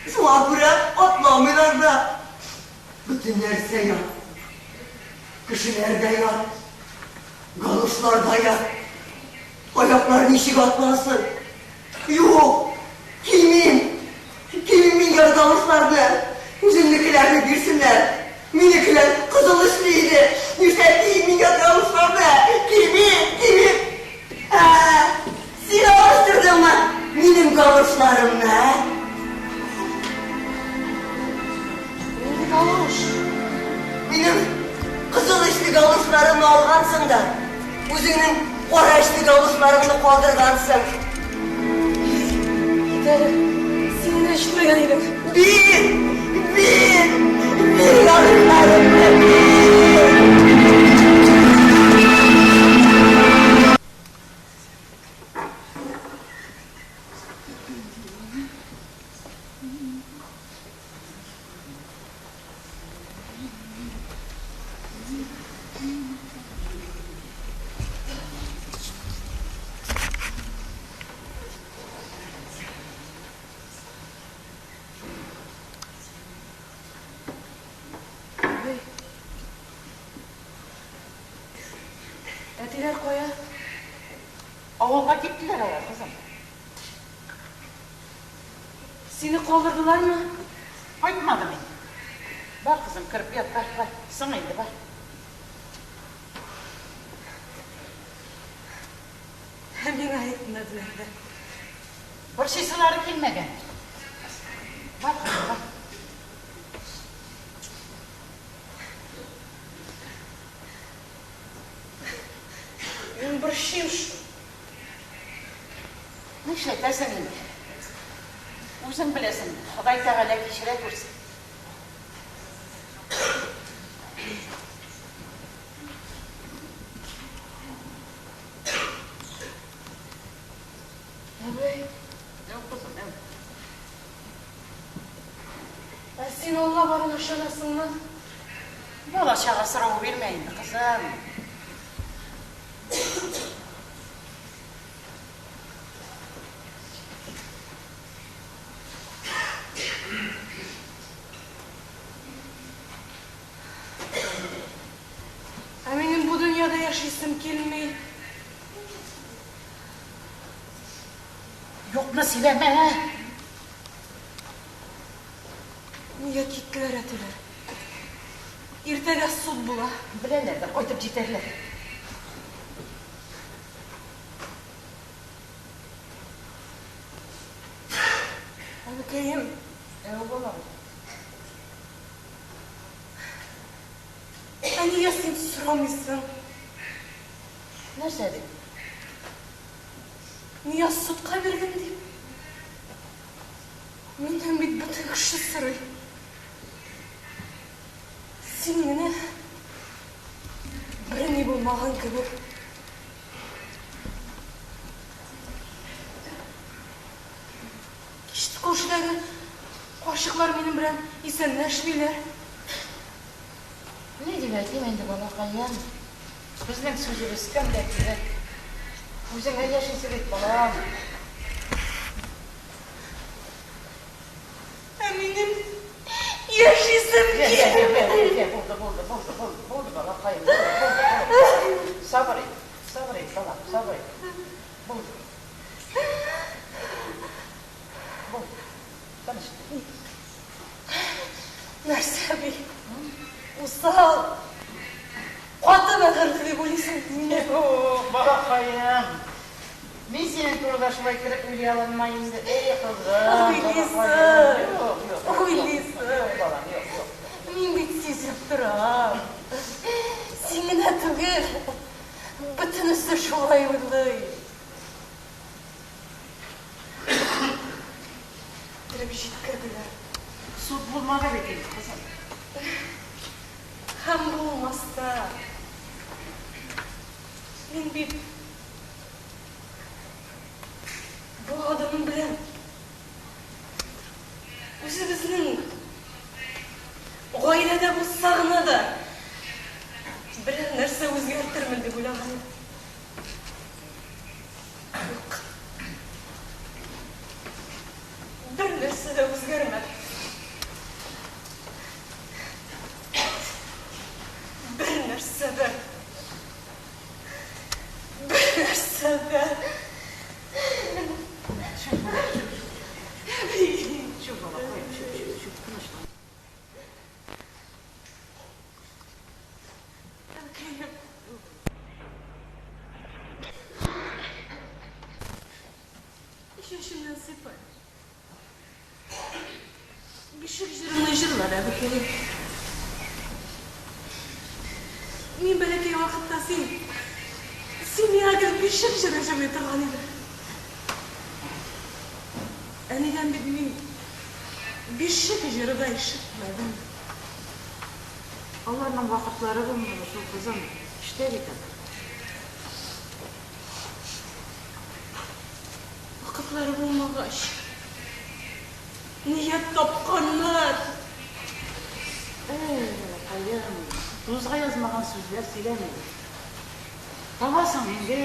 Шуңа күрә атламыйлар да. Бөтен нәрсә ят. Кешеләр дә ят. Галошлар да ят. Аяклар ничек атласын? Юк, кимим. Кимим мин ят галошларны. Үземнекеләрне бирсеннәр. Минекеләр кызыл эчле иде. Нишләп киим мин ят галошларны? Кимим, кимим. Ә, син алыштырдыңмы минем галошларымны, ә?
Нинди галош?
Минем кызыл эчле галошларымны алгансың да, үзеңнең кара эчле галошларыңны калдыргансың.
Кит әле, син генә ишетмәгән идең.
Бир! Бир! Бир галошларымны, бир!
Әби. Әтиләр кая?
Авылга киттеләр алар, кызым.
Сине калдырдылармы?
Кайтмадым инде. Бар, кызым, кереп ят, бар, бар. Соң инде, бар.
Ә миңа әйтмәделәр дә.
Борчыйсылары килмәгән. Бар, кызым, бар.
Мин борчыйм шул.
Нишләтәсең инде? Үзең беләсең, Ходай Тәгалә кичерә күрсен.
Әбей.
Әү, кызым, әү.
Син Алла барына ышанасыңмы?
Бала-чага сорау бирмә инде, кызым.
Ә минем бу дөньяда яшисем килми.
Юкны сөйләмә.
Нигә киттеләр әтиләр? Иртәгә суд була.
Беләләр дә, кайтып җитәрләр.
Әбекәем.
Әү, балам.
Ә нигә син сорамыйсың?
Нәрсә дип?
Нигә судка бирдем дип? Миннән бит бөтен кеше сорый. Син генә берни булмаган кебек. Кич күршедәге карчыклар минем белән исәнләшмиләр.
Ни дип әйтим инде, балакаем? Безнең сүзебез кемгә кирәк? Үзеңә яшисе бит, балам.
Ә минем яшисем килми.
Булды, булды, булды, булды, булды, балакаем, булды, булды, булды. Сабыр ит, сабыр ит, балам, сабыр ит. Булды. Булды. Тыныч.
Нәрсә бит? Усал, каты мәкерле дип уйлыйсың мине.
Юк, балакаем. Мин синең турыда шулай кереп уйлый алынма инде. Эй, кызым.
Уйлыйсың.
Юк, юк.
Уйлыйсың.
Юк, балам, юк, юк.
Мин бит сизеп торам. Син генә түгел, бөтенесе шулай уйлый. Китереп җиткерделәр.
Суд булмады бит инде, кызым.
Һәм булмас та. Мин бит бу адымым белән үзебезнең гаиләдә булса гына да берәр нәрсә үзгәртермен дип уйлаган идем. Юк. Бер нәрсә дә үзгәрмәде. Бер нәрсә дә. Бер нәрсә дә.
Чү, балакаем, чү, чү, чү, тынычлан.
Әнкәем. Чәчемнән сыйпа. Бишек җырымны җырлар, әбекәем. Мин бәләкәй вакытта син, син миңа гел бишек җыры җырлый торган идең. Әнидән бит мин бишек җыры да ишетмәдем.
Аларның вакытлары булмады шул, кызым. Эштә бит алар.
Вакытлары булмагач, нигә тапканнар?
Әй, балакаем, тузга язмаган сүзләр сөйләмә. Табасың инде,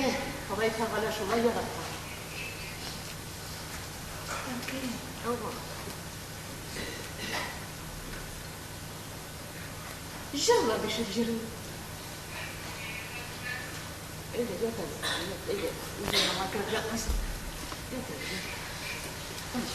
Ходай Тәгалә шулай яраткан.
Әнкәем,
Әү, балам.
Җырла бишек җырын.
Әйдә, ят әле, ят, әйдә. Үзең моңа кереп ятмыйсың. Ят әле, ят. Тыныч.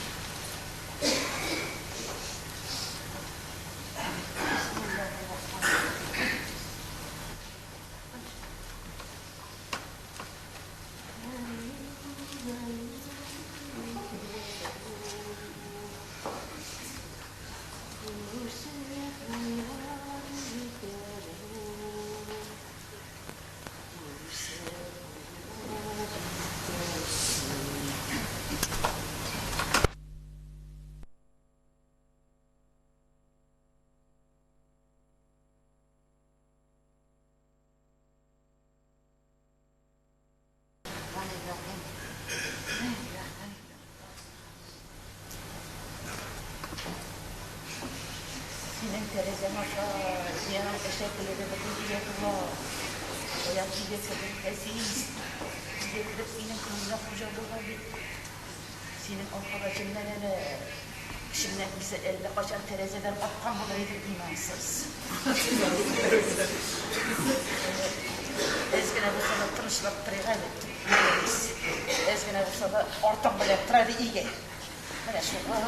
тәрәзәң аша дөньяның әшәкелеге бөтен өйгә тула. Каян өйгә кердең, Газиз? Өйгә кереп синең күңелеңә хуҗа булган бит. Синең аркада җенләнәләр. Көчемнән килсә, әллә кайчан тәрәзәдән аткан булыр идем, имансыз. Әз генә булса да тынычлап торыйк әле, Газиз. Әз генә булса да артың белән тор әле өйгә. Менә шулай.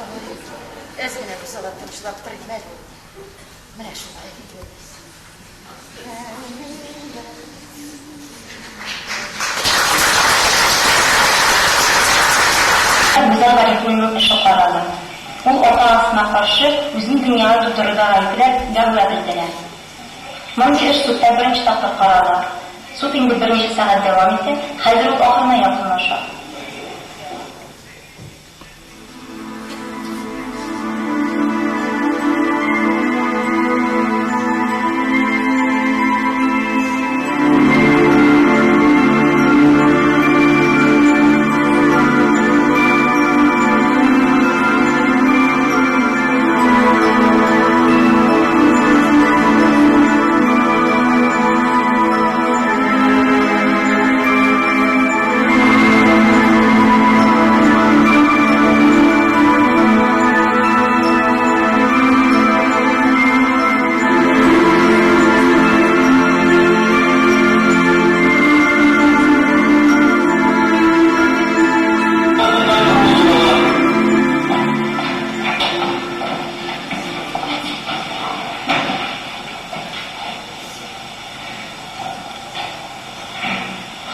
Әз генә булса да тынычлап торыйм әле. Менә шулай, Газиз.
Гүзәл Гарифуллинаның эше каралды. Ул ата-анасына каршы үзен дөньяга тудыруда гаепләп, дәгъва белдерә. Мондый эш судта беренче тапкыр карала. Суд инде берничә сәгать дәвам итә, хәзер ул ахырына якынлаша.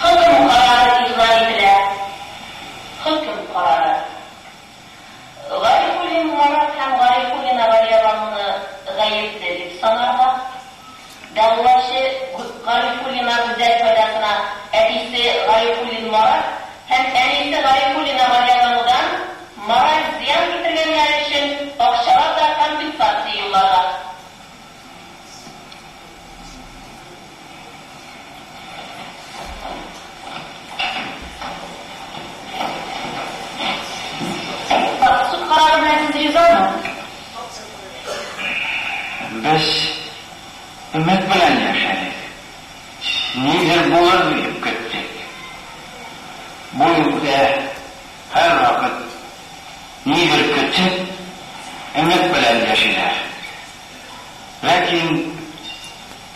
Хөкем карары игълан ителә. Хөкем карары. Гарифуллин Марат һәм Гарифуллина Галиябануны гаепле дип санарга, дәгъвачы Гарифуллина Гүзәл файдасына әтисе Гарифуллин Марат һәм әнисе Гарифуллина Галиябанудан мораль зыян китергәннәре өчен акчалата компенсация юлларга. Суд карары белән сез ризамы?
Без өмет белән яшәдек. Нидер булыр диеп көттек. Бу илдә һәрвакыт нидер көтеп, өмет белән яшиләр. Ләкин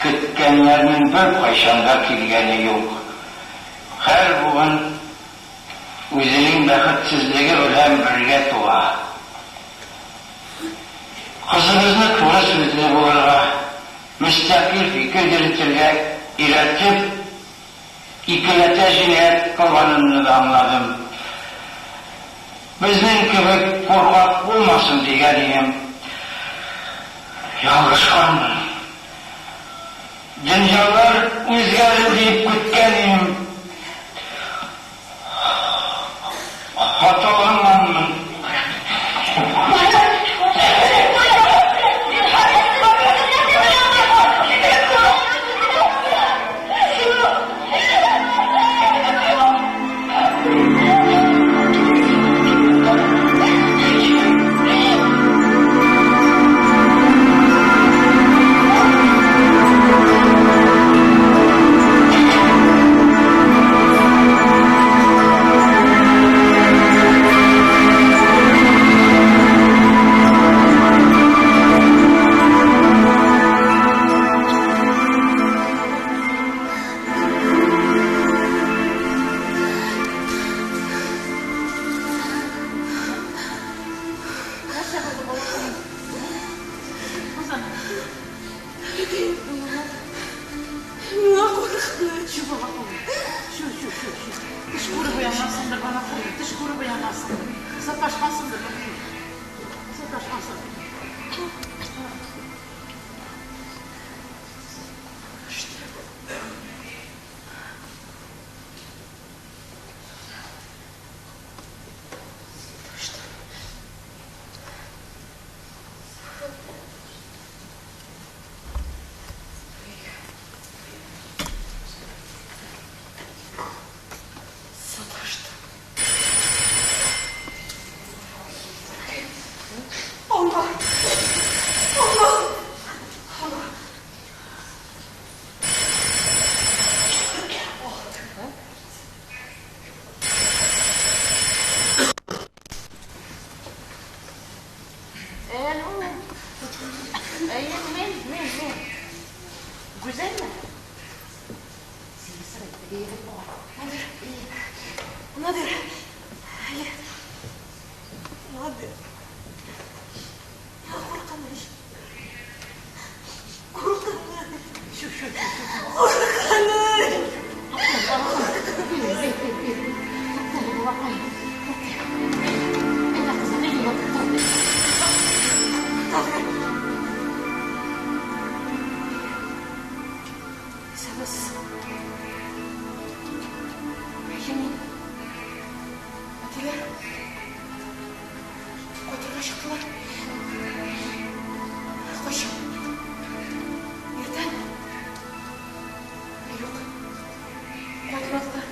көткәннәрнең беркайчан да килгәне юк. Һәр буын үзенең бәхетсезлеге белән бергә туа. Кызыбызны туры сүзле булырга, мөстәкыйль фикер йөретергә өйрәтеп, икеләтә җинаять кылганымны да аңладым. Безнең кебек куркак булмасын дигән идем. Ялгышканмын. Дөньялар үзгәрер диеп көткән идем. Хаталанганмын.
Нәрсә булды, балакаем? Кызым. Миңа куркыныч.
Чү, балакаем. Чү, чү, чү, чү. Төш күреп уянгансыңдыр, балакаем. Төш күреп уянгансыңдыр. Саташкансыңдыр, балакаем. Саташкансыңдыр.
Саташтым. Алла! Алла! Надир. Надир. Надир. Миңа куркыныч. Куркыныч. Куркыныч. Исәнмесез. Әйе, мин. Әтиләр. Кайтырга чыктылар. Кайчан? Иртән? Юк. Кайтмадылар.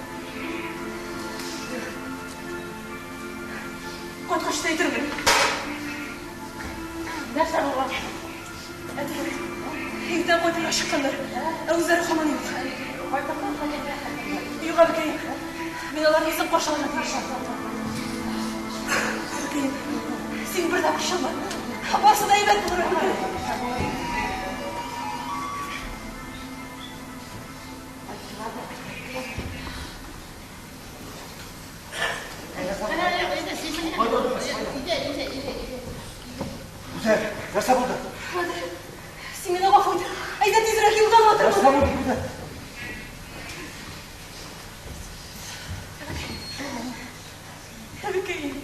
Юк. Кайткач та әйтермен. Нәрсә булган? Әтиләр. Иртән кайтырга чыкканнар. Ә үзләре һаман юк. Юк, әбекәем. Мин аларны үзем каршы алырга тырышам. Әбекәем, син бер дә борчылма. Барысы да әйбәт булыр, әбекәем.
Гүзәл, нәрсә булды?
Надир, син мине гафу ит. Әйдә тизрәк юлдан атырмын.
Нәрсә булды, Гүзәл?
Әбекәем.